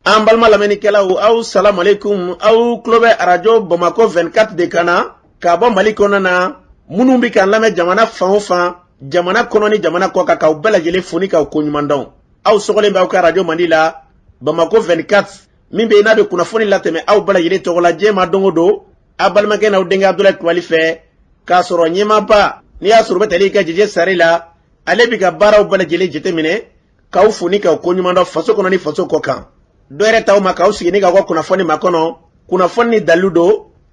An balima lamɛnnikɛlaw, aw salamalekun. Aw tulo bɛ arajo Bamakɔ 24 de kan na ka bɔ Mali kɔnɔna na. Minnu bɛ k'an lamɛn jamana fan o fan, jamana kɔnɔ ni jamana kɔ kan, k'aw bɛɛ lajɛlen fo ni k'aw koɲuman dɔn. Aw sɔgɔlen bɛ aw ka arajo mandi la, Bamakɔ 24, min bɛ yen n'a bɛ kunnafoni latɛmɛ aw bɛɛ lajɛlen tɔgɔ la diɲɛ ma don o don, aw balimakɛ n'aw denkɛ Abudulayi Kulubali fɛ, k'a sɔrɔ ɲɛmaaba n'i y'a sɔrɔ u bɛ tali kɛ Jeje Sare la, ale bɛ ka baaraw bɛɛ lajɛlen jateminɛ, k'aw fo ni k'aw koɲuman dɔn faso kɔnɔ ni faso kɔ kan. Dɔ yɛrɛ t'aw ma k'aw sigi ni k'aw ka kunnafoni makɔnɔ, kunnafoni ni dalilu don,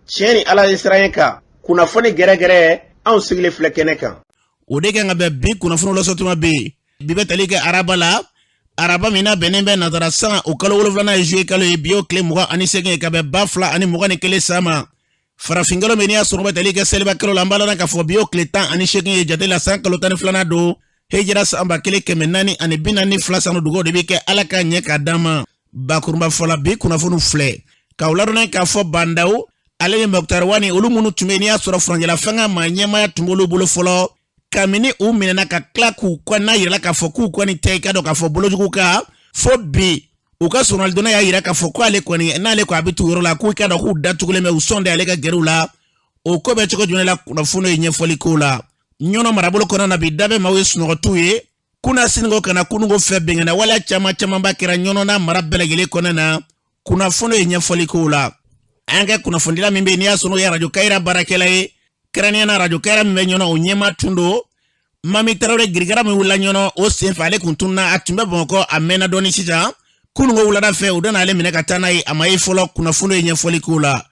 tiɲɛ ni Ala ye siran kan, kunnafoni gɛrɛgɛrɛ, anw sigilen filɛ kɛnɛ kan. O de kan ka bɛn bi kunnafoni lasɔtuma bɛ yen. Bi bɛ tali kɛ araba la, araba min n'a bɛnnen bɛ nazara san o kalo wolonwulanan ye juillet kalo ye. Bi y'o tile 28 ye ka bɛn 2021 san ma. Farafinkalo min n'i y'a sɔrɔ bɛ tali kɛ seliba kalo la, an b'a la k'a fɔ bi y'o tile 18 ye jate la, san kalo 12nan don, hijira san 1442 san. Dugawu de bɛ kɛ Ala ka ɲɛ k'a d'an ma. Bakurunba fɔla, bi kunnafoniw filɛ k'aw ladɔnniya k'a fɔ Bah N'Daw ale ni Moctar Ouane, olu minnu tun bɛ yen n'i y'a sɔrɔ furancɛla fanga maa ɲɛmaaya tun b'olu bolo fɔlɔ, kabini u minɛna ka tila k'u kɔ n'a yirala k'a fɔ k'u kɔni tɛ, i ka dɔn k'a fɔ bolojugu kan fo bi u ka sɔrɔlidonna y'a yira k'a fɔ ko ale kɔni n'ale ko a bɛ t'u yɔrɔ la, k'u ka dɔn k'u datugulen bɛ, u sɔn tɛ ale ka gɛrɛw la. O ko bɛ cogo jumɛn la? Kunnafoni ye ɲɛfɔli k'o la. Ɲɔnɔ marabolo kɔnɔ na, bi da bɛ maaw ye sunɔgɔtiw ye kunasini ko ka na kununko fɛ, bɛnkanna waleya caman camanba kɛra Ɲɔnɔ n'a mara bɛɛ lajɛlen kɔnɔ na. Kunnafoni ye ɲɛfɔli k'o la. An ka kunnafonidila min bɛ yen n'i y'a sɔrɔ o ye arajo Kayira baarakɛla ye, kɛrɛnkɛrɛnnenya na arajo Kayira min bɛ Ɲɔnɔ, o ɲɛmaa tun don Mami Tarawele. Girigara min wulila Ɲɔnɔ, o senfɛ ale kun tununna, a tun bɛ Bamakɔ a mɛnna dɔɔni. Sisan kununko wulada fɛ, u nana ale minɛ ka taa n'a ye, a ma ye fɔlɔ. Kunnafoni ye ɲɛfɔli k'o la.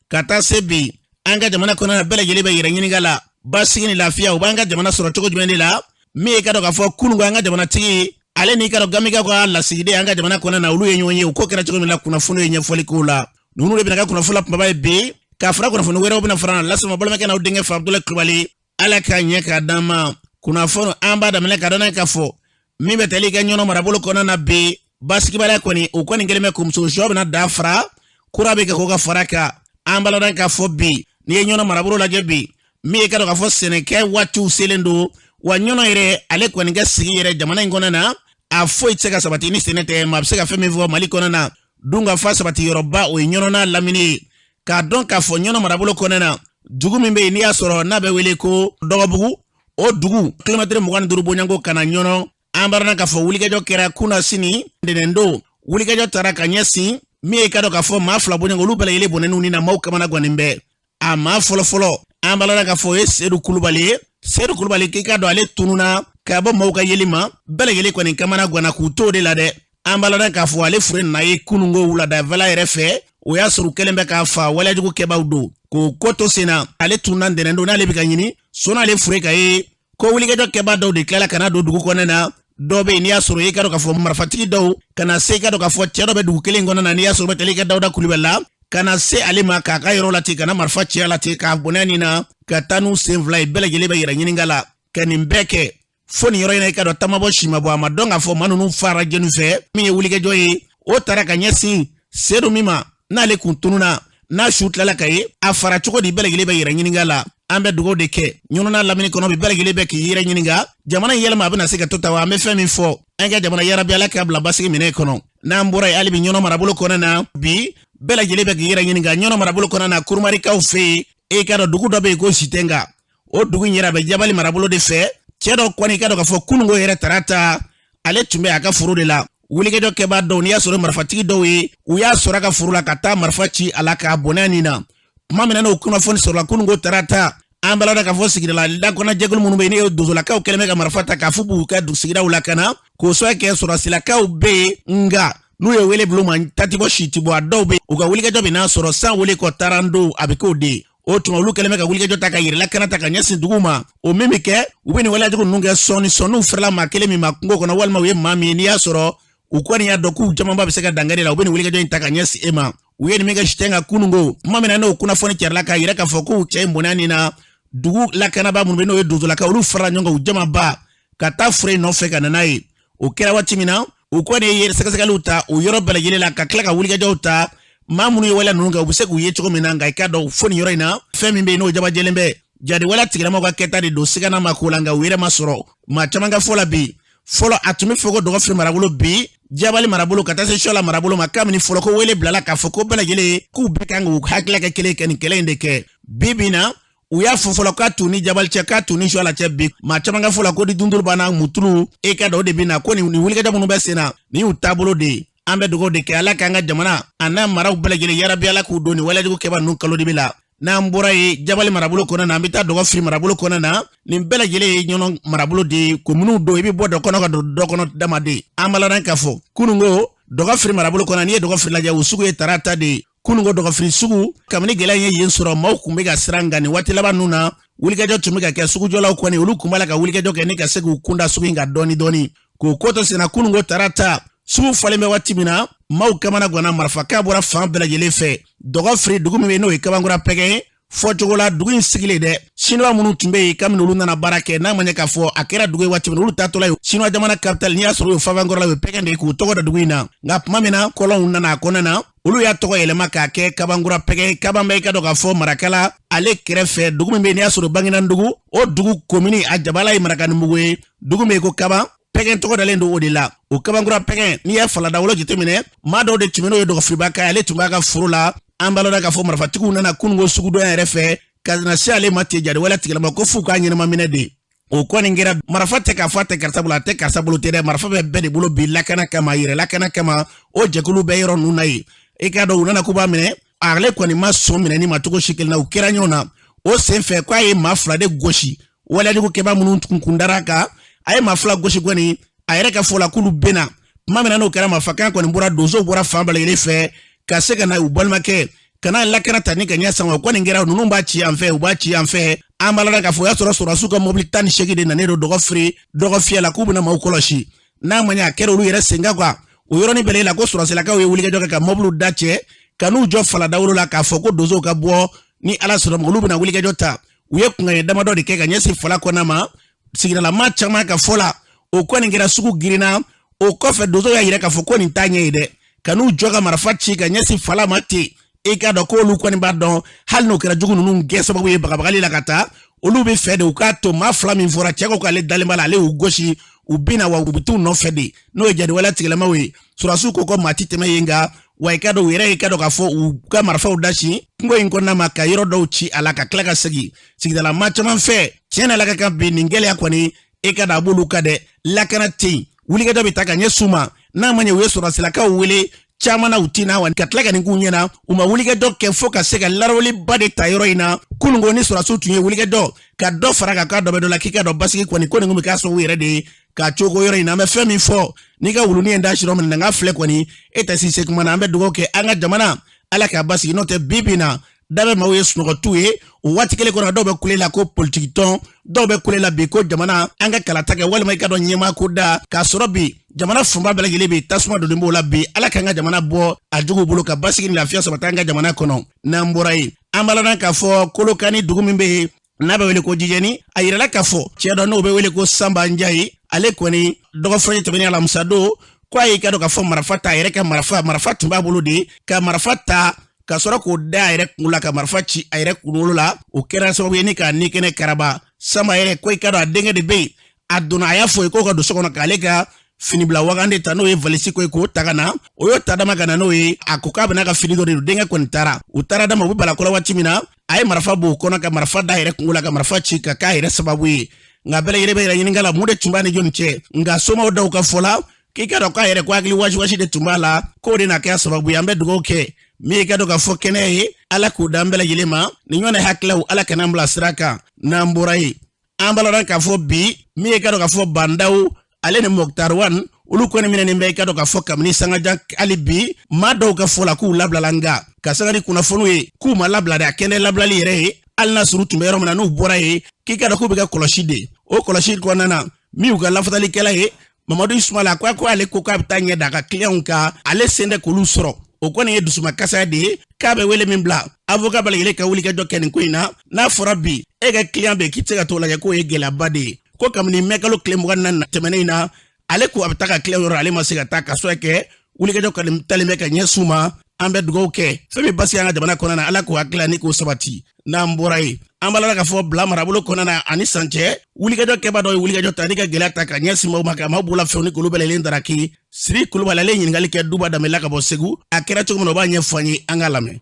Ka taa se bi, an ka jamana kɔnɔ bɛɛ lajɛlen bɛ yɛrɛ ɲininka la, basigi ni lafiya u b'an ka jamana sɔrɔ cogo jumɛn de la? Min ye ka dɔn k'a fɔ kununko an ka jamanatigi ale n'i ka dɔn Gambikaw ka lasigiden an ka jamana kɔnɔ na, olu ye ɲɔgɔn ye, o ko kɛra cogo min na, kunnafoni ye ɲɛfɔli k'o la. Ninnu de bɛna kɛ kunnafoni la kunbaba ye bi, k'a fara kunnafoni wɛrɛw bɛna fara lasama balimakɛ n'aw denkɛ fɛ Abudulayi Kulubali. Ala k'a ɲɛ k'a d'an ma. Kunnafoni an b'a daminɛ ka dɔn k'a fɔ min bɛ tali kɛ Ɲɔnɔ marabolo kɔnɔ na bi, basigibaliya kɔni o kɔni kɛlen bɛ kumuso sɔ bɛna da fara kura bɛ kɛ k'o ka fara kan. An b'a ladɔn k'a fɔ bi, n'i ye Ɲɔnɔ marabolo lajɛ bi, min ye ka dɔn k'a fɔ sɛnɛkɛ waatiw selen don wa, Ɲɔnɔ yɛrɛ ale kɔni ka sigi yɛrɛ jamana in kɔnɔ na, a foyi tɛ se ka sabati ni sɛnɛ tɛ. Maa bɛ se ka fɛn min fɔ Mali kɔnɔ na, dun ka fa sabati yɔrɔba, o ye Ɲɔnɔ n'a lamini ye. K'a dɔn k'a fɔ Ɲɔnɔ marabolo kɔnɔ na, dugu min bɛ yen n'i y'a sɔrɔ n'a bɛ wele ko Dɔgɔbugu, o dugu kilomɛtiri 25 bɔɲɔgɔnko ka na Ɲɔnɔ. An b'a dɔn k'a fɔ wulikajɔ kɛra kunasini ntɛnɛndon. Wulikajɔ taara ka ɲɛsin min ye ka dɔn k'a fɔ maa fila bɔɲɔgɔn, olu bɛɛ lajɛlen bɔnɛn'u ni na, maaw kamana gannen bɛ. A maa fɔlɔfɔlɔ, an b'a la k'a fɔ o ye Sedu Kulubali ye. Sedu Kulubali, k'i ka dɔn ale tununna ka bɔ maaw ka yeli ma, bɛɛ lajɛlen kɔni kamana ganna k'u t'o de la dɛ. An b'a la k'a fɔ ale fure nana ye kununko wuladafɛla yɛrɛ fɛ, o y'a sɔrɔ u kɛlen bɛ k'a fa, waleyajugu kɛbaaw don k'o ko to sen na. Ale tununna ntɛnɛn don, n'ale bɛ ka ɲini sɔnni ale fure ka ye ko wulikajɔ kɛbaa dɔw de tilala ka na don dugu kɔnɔna na. Dɔw bɛ yen n'i y'a sɔrɔ i ka dɔn k'a fɔ marifatigi dɔw ka na se, i ka dɔn k'a fɔ cɛ dɔ bɛ dugu kelen kɔnɔ na, n'i y'a sɔrɔ bɛ tali kɛ Dawuda Kulubali la, ka na se ale ma k'a ka yɔrɔ la ten, ka na marifa ci a la ten, k'a bɔnɛ nin na ka taa n'u sen fila ye. Bɛɛ lajɛlen bɛ yɛrɛ ɲininka la ka nin bɛɛ kɛ fo nin yɔrɔ in na. I ka dɔn tamabɔ simabɔ, a ma dɔn k'a fɔ maa ninnu fara jɛni fɛ. Min ye wulikajɔ ye, o taara ka ɲɛsin Sedu min ma, n'ale kun tununna, n'a su tilala ka ye, a fara cogo di? Bɛɛ lajɛlen bɛ yɛrɛ ɲininka la. An bɛ dugawu de kɛ Ɲɔnɔ n'a lamini kɔnɔ bi, bɛɛ lajɛlen bɛ k'i yɛrɛ ɲininka, jamana in yɛlɛma a bɛna se ka to ta wa? An bɛ fɛn min fɔ an ka jamana, yarabi Ala k'a bila basigi minɛ kɔnɔ. N'an bɔra yen, hali bi Ɲɔnɔ marabolo kɔnɔ na bi, bɛɛ lajɛlen bɛ k'i yɛrɛ ɲininka. Ɲɔnɔ marabolo kɔnɔ na, Kurumarikaw fɛ yen, e ka dɔn dugu dɔ bɛ yen ko Sitenga, o dugu in yɛrɛ bɛ Jabali marabolo de fɛ. Cɛ dɔ kɔni, ka dɔn k'a fɔ kununko yɛrɛ tarata, ale tun bɛ a ka foro de la. Wulikajɔ kɛbaa dɔw, n'i y'a sɔrɔ marifatigi dɔw ye, u y'a sɔrɔ a ka foro la ka taa marifa ci a la k'a bɔnɛ nin na. Tuma min na n'o kunnafoni sɔrɔla kununko tarata, an b'a dɔn k'a fɔ sigidala lakanajɛkulu minnu bɛ yen, n'o ye dozolakaw kɛlen bɛ ka marifa ta k'a fɔ b'u ka sigidaw lakana, k'o sababu kɛ sɔrɔdasilakaw bɛ yen, nka n'u ye wele bila u ma, ta ti bɔ si ti bɔ. A dɔw bɛ yen, u ka wulikajɔ bɛ n'a sɔrɔ san wele kɔ taarando, a bɛ k'o de ye. O tuma olu kɛlen bɛ ka wulikajɔ ta ka yɛrɛ lakana ta ka ɲɛsin dugu ma. O min bɛ kɛ, u bɛ nin waleyajugu ninnu kɛ sɔɔni sɔɔni. Fɛrɛla maa kelen min ma kungo kɔnɔ, walima u ye maa min ye n'i y'a sɔrɔ u kɔni y'a dɔn k'u camanba bɛ se ka dankari la, u bɛ nin wulikajɔ in ta ka ɲɛsin e ma. U ye nin min kɛ Sitenga kununko, tuma min na n'o kunnafoni carila k'a yira k'a fɔ k'u cɛ in bɔnɛ nin na, dugu lakanabaa minnu bɛ n'o ye dozolakaw, olu farala ɲɔgɔn kan, u jamaba ka taa fure in nɔfɛ ka na n'a ye. O kɛra waati min na, u kɔni ye sɛgɛsɛgɛliw ta o yɔrɔ bɛɛ lajɛlen la, ka tila ka wulikajɔw ta, maa minnu ye waleya ninnu kɛ, u bɛ se k'u ye cogo min na. Nka i k'a dɔn fo nin yɔrɔ in na, fɛn min bɛ yen n'o jabajɛlen bɛ, jadi waleya tigilamɔgɔw ka kɛta de don, sigana ma ko la, nka u yɛrɛ ma sɔrɔ. Maa caman ka fɔ la bi, Fɔlɔ a tun bɛ fɔ ko Dɔgɔfiri marabolo, bi Jabali marabolo ka taa se Sɔla marabolo ma. Kabini fɔlɔ ko wele bilala k'a fɔ ko bɛɛ lajɛlen k'u bɛɛ kan k'u hakilila kɛ kelen kɛ nin kɛlɛ in de kɛ. Bi bi na, u y'a fɔ fɔlɔ k'a t'u ni Jabali cɛ, k'a t'u ni Sɔla cɛ. Bi maa caman ka fɔ la ko di dunduru banna mutulu, e ka dɔn o de bɛ na ko nin wulikajɔ minnu bɛ sen na, nin y'u taabolo de ye. An bɛ dugawu de kɛ, Ala k'an ka jamana a n'a maraw bɛɛ lajɛlen, yarabi Ala k'u don nin walejugu kɛba ninnu kalo dibi la. N'an bɔra yen Jabali marabolo kɔnɔ na, an bɛ taa Dɔgɔfiri marabolo kɔnɔ na. Nin bɛɛ lajɛlen ye ɲɔnɔ marabolo de ye, ko minnu don i bɛ bɔ dɔ kɔnɔ ka don dɔ kɔnɔ dama de. An b'a ladɔn k'a fɔ kununko Dɔgɔfiri marabolo kɔnɔ, n'i ye Dɔgɔfiri lajɛ, o sugu ye tarata de ye. Kununko Dɔgɔfiri sugu, kabini gɛlɛya ye yen sɔrɔ, maaw kun bɛ ka siran, nka nin waati laban ninnu na, wulikajɔ tun bɛ ka kɛ. Sugujɔlaw kɔni, olu kun b'a la ka wulikajɔ kɛ ni ka se k'u kunda sugu in kan dɔɔni dɔɔni. K'o ko to senna, kununko tarata, sugu falen bɛ waati min na, maaw kamana ganna, marifakan bɔra fan bɛɛ lajɛlen fɛ. Dɔgɔfiri dugu min bɛ yen, n'o ye Kabankura Pɛgɛ ye fɔcogo la, dugu in sigilen dɛ, Sinuwa minnu tun bɛ yen, kabini olu nana baara kɛ, n'a ma ɲɛ k'a fɔ a kɛra dugu ye waati min na, olu taatɔla ye Sinuwa jamana capitale, n'i y'a sɔrɔ o ye Fafankɔrɔla, o ye Pɛgɛ de ye k'u tɔgɔ da dugu in na. Nka tuma min na kɔlɔnw nana a kɔnɔna na, olu y'a tɔgɔ yɛlɛma k'a kɛ Kabankura Pɛgɛ. Kaban bɛ i ka dɔn k'a fɔ Marakala ale kɛrɛfɛ, dugu min bɛ yen n'i y'a sɔrɔ Banginandugu, o dugu komini a jabala ye Marakaninbugu ye. Dugu min bɛ yen ko Kaban Pɛgɛ, tɔgɔ dalen don o de la, o Kabankura Pɛgɛ. N'i ye faladawolo jateminɛ, maa dɔw de tun bɛ, n'o ye Dɔgɔfiriba ka ye, ale tun b'a ka foro la. An b'a lɔn k'a fɔ marifatigiw nana kununko sugudonya yɛrɛ fɛ ka na se ale ma ten, jariwale tigilama ko f'u k'a ɲɛnama minɛ de. O kɔni kɛra marifa tɛ k'a fɔ a tɛ karisa bolo, a tɛ karisa bolo tɛ dɛ, marifa bɛ bɛɛ de bolo bi lakana kama, yɛrɛ lakana kama. O jɛkulu bɛ yɔrɔ ninnu na yen, i k'a dɔn u nana k'u b'a minɛ, ale kɔni ma sɔn minɛni ma cogo si kelen na. U kɛra ɲɔgɔn na o sen fɛ k'a ye maa fila de gosi. Walejugu kɛba minnu tun kundara kan, a ye maa fila gosi kɔni, a yɛrɛ ka fɔ la k'olu benna. Tuma min na n'o kɛra, marifakan kɔni bɔra, donsow bɔra fan bɛɛ lajɛlen fɛ ka se ka na u balimakɛ ka na lakana ta ni ka ɲɛ san. O kɔni kɛra ninnu b'a ci an fɛ, u b'a ci an fɛ. An b'a la k'a fɔ o y'a sɔrɔ sɔrɔdasiw ka mobili 18 de nanen don Dɔgɔfiri Dɔgɔfiyɛ la k'u bɛna maaw kɔlɔsi. N'a ma ɲɛ a kɛra olu yɛrɛ sen kan kuwa, o yɔrɔnin bɛɛ la ko sɔrɔdasilakaw ye wulikajɔ kɛ ka mɔbiliw da cɛ ka n'u jɔ faladawolo la k'a fɔ ko donsow ka bɔ, ni Ala sɔnna ma olu bɛna wulikajɔ ta. U ye kunkanɲɛ damadɔ de kɛ ka ɲɛsin fala kɔnɔna ma. Sigidala maa caman ka fɔ la, o kɔni kɛra sugu girinna. O kɔfɛ, donsow y'a yira k'a fɔ ko nin t'a ɲɛ ye dɛ, ka n'u jɔ ka marifa ci ka ɲɛsin fala ma ten. I k'a dɔn k'olu kɔni b'a dɔn, hali n'o kɛra jugu ninnu gɛn sababu ye bagabagali la ka taa, olu bɛ fɛ de u k'a to maa fila min fɔra, cɛ ko k'ale dalen b'a la, ale y'u gosi, u binna, wa u bɛ t'u nɔfɛ de, n'o ye jadiwale tigilamaw ye. Sɔrɔdasiw ko ko maa ti tɛmɛ yen, nka wa i k'a dɔn u yɛrɛ y'i ka dɔn k'a fɔ u ka marifaw da sin kungo in kɔnɔna ma ka yɔrɔ dɔw ci a la ka tila ka segin. Sigidala maa caman fɛ, tiɲɛ na, ala ka kan bi nin gɛlɛya kɔni, e ka da a b'olu ka dɛ, lakana tɛ yen. Wulikajɔ bɛ taa ka ɲɛsin u ma, n'a ma ɲɛ u ye sɔrɔdasilakaw wele caman na, u tina wa ka tila ka nin k'u ɲɛna. U ma wulikajɔ kɛ fo ka se ka larawuliba de ta yɔrɔ in na. Kununko ni sɔrɔdasiw tun ye wulikajɔ ka dɔ fara ka k'a dɔ bɛ dɔ la, k'i ka dɔn basigi kɔni ko nin kun bɛ k'a sababu yɛrɛ de ye k'a cogo yɔrɔ in na. An bɛ fɛn min fɔ, n'i ka wulunin ye da sirɔ minɛ n ka filɛ kɔni, e tɛ si se kuma na. An bɛ dugawu kɛ an ka jamana, Ala k'a basigi, n'o tɛ bi bi na da bɛ maaw ye sunɔgɔ t'u ye. O waati kelen kɔnɔ, dɔw bɛ kule la ko politiki tɔn, dɔw bɛ kule la bi ko jamana an ka kalata kɛ, walima i ka dɔn ɲɛmaa ko da k'a sɔrɔ bi jamana fanba bɛɛ lajɛlen bi tasuma donnen b'o la bi. Ala k'an ka jamana bɔ a juguw bolo ka basigi ni lafiya sabati an ka jamana kɔnɔ. N'an bɔra yen, an b'a ladɔn k'a fɔ Kolokani dugu min bɛ yen n'a bɛ wele ko Jijɛni, a yirala k'a fɔ cɛ dɔ n'o bɛ wele ko Sanba Njayi, ale kɔni dɔgɔfurancɛ tɛmɛnen alamisa don, ko a y'i ka dɔn k'a fɔ marifa ta, a yɛrɛ ka marifa, marifa tun b'a bolo de, ka marifa ta ka sɔrɔ k'o da a yɛrɛ kun la ka marifa ci a yɛrɛ kunkolo la. O kɛra sababu ye ni k'a ni kɛnɛ karaba. Sanba yɛrɛ ko i ka dɔn a denkɛ de bɛ yen, a donna, a y'a fɔ ye k'o ka don so kɔnɔ k'ale ka finibila wagande ta, n'o ye valisi ko ye, k'o ta ka na. O y'o ta dama ka na n'o ye, a ko k'a bɛna ka fini dɔ de don. Denkɛ kɔni taara, u taara dama, u bɛ balakɔrɔ waati min na, a ye marifa b'o kɔnɔ ka marifa da yɛrɛ kungo la ka marifa ci ka k'a yɛrɛ sababu ye. Nka bɛɛ lajɛlen bɛ yɛrɛ ɲininka la mun de tun b'a ni jɔni cɛ. Nka somaw dɔw ka fɔ la, k'i ka dɔn k'a yɛrɛ ko hakili wasiwasi de tun b'a la, k'o de na kɛ sababu ye. An bɛ dugawu kɛ min ye ka dɔn k'a fɔ kɛnɛya ye, Ala k'o d'an bɛɛ lajɛlen ma. Nin ɲɔgɔn hakililaw, Ala kana an bila sira kan. N'an bɔra yen, an b'a lɔn k'a fɔ bi min ye ka dɔn k'a fɔ Bandaw ale ni Moctar Ouane, olu kɔni minɛnen bɛ i ka dɔn k'a fɔ kabini sangajan. Hali bi maa dɔw ka fɔ la k'u labilala, nka ka sanga ni kunnafoniw ye k'u ma labila dɛ, a kɛnɛ labilali yɛrɛ ye, hali n'a sɔrɔ u tun bɛ yɔrɔ min na n'u bɔra yen, k'i ka dɔn k'u bɛ ka kɔlɔsi de. O kɔlɔsi kɔnɔna na, min y'u ka lafasalikɛla ye, Mamadu Sumala, ko ale ko k'a bɛ taa ɲɛ da a ka kiliyanw kan, ale sen tɛ k'olu sɔrɔ. O kɔni ye dusumakasaya de ye k'a bɛ wele min bila avocat bɛɛ lajɛlen ka wuli ka jɔ kɛ nin ko in na. N'a fɔra bi e ka kiliyan bɛ yen k'i tɛ se ka t'o lajɛ, k'o ye gɛlɛyaba de ye. Ko kabini mɛkalo tile 24 tɛmɛnen in na, ale ko a bɛ taa ka kiliyan yɔrɔ, ale ma se ka taa, ka sɔrɔ kɛ wulikajɔ kɔni talen bɛ ka ɲɛsin u ma. An bɛ dugawu kɛ fɛn min basigi an ka jamana kɔnɔna na, Ala k'o hakili ni k'o sabati. N'an bɔra yen, an b'a la k'a fɔ Bila marabolo kɔnɔna na ani San cɛ, wulikajɔ kɛba dɔ ye wulikajɔ ta ni ka gɛlɛya ta ka ɲɛsin maaw ma, ka maaw bolola fɛnw ni k'olu bɛɛ lajɛlen daraki. Siri Kulubali, ale ye ɲininkali kɛ Duba Danbele la ka bɔ Segu. A kɛra cogo min na, o b'a ɲɛfɔ an ye, an k'a lamɛn.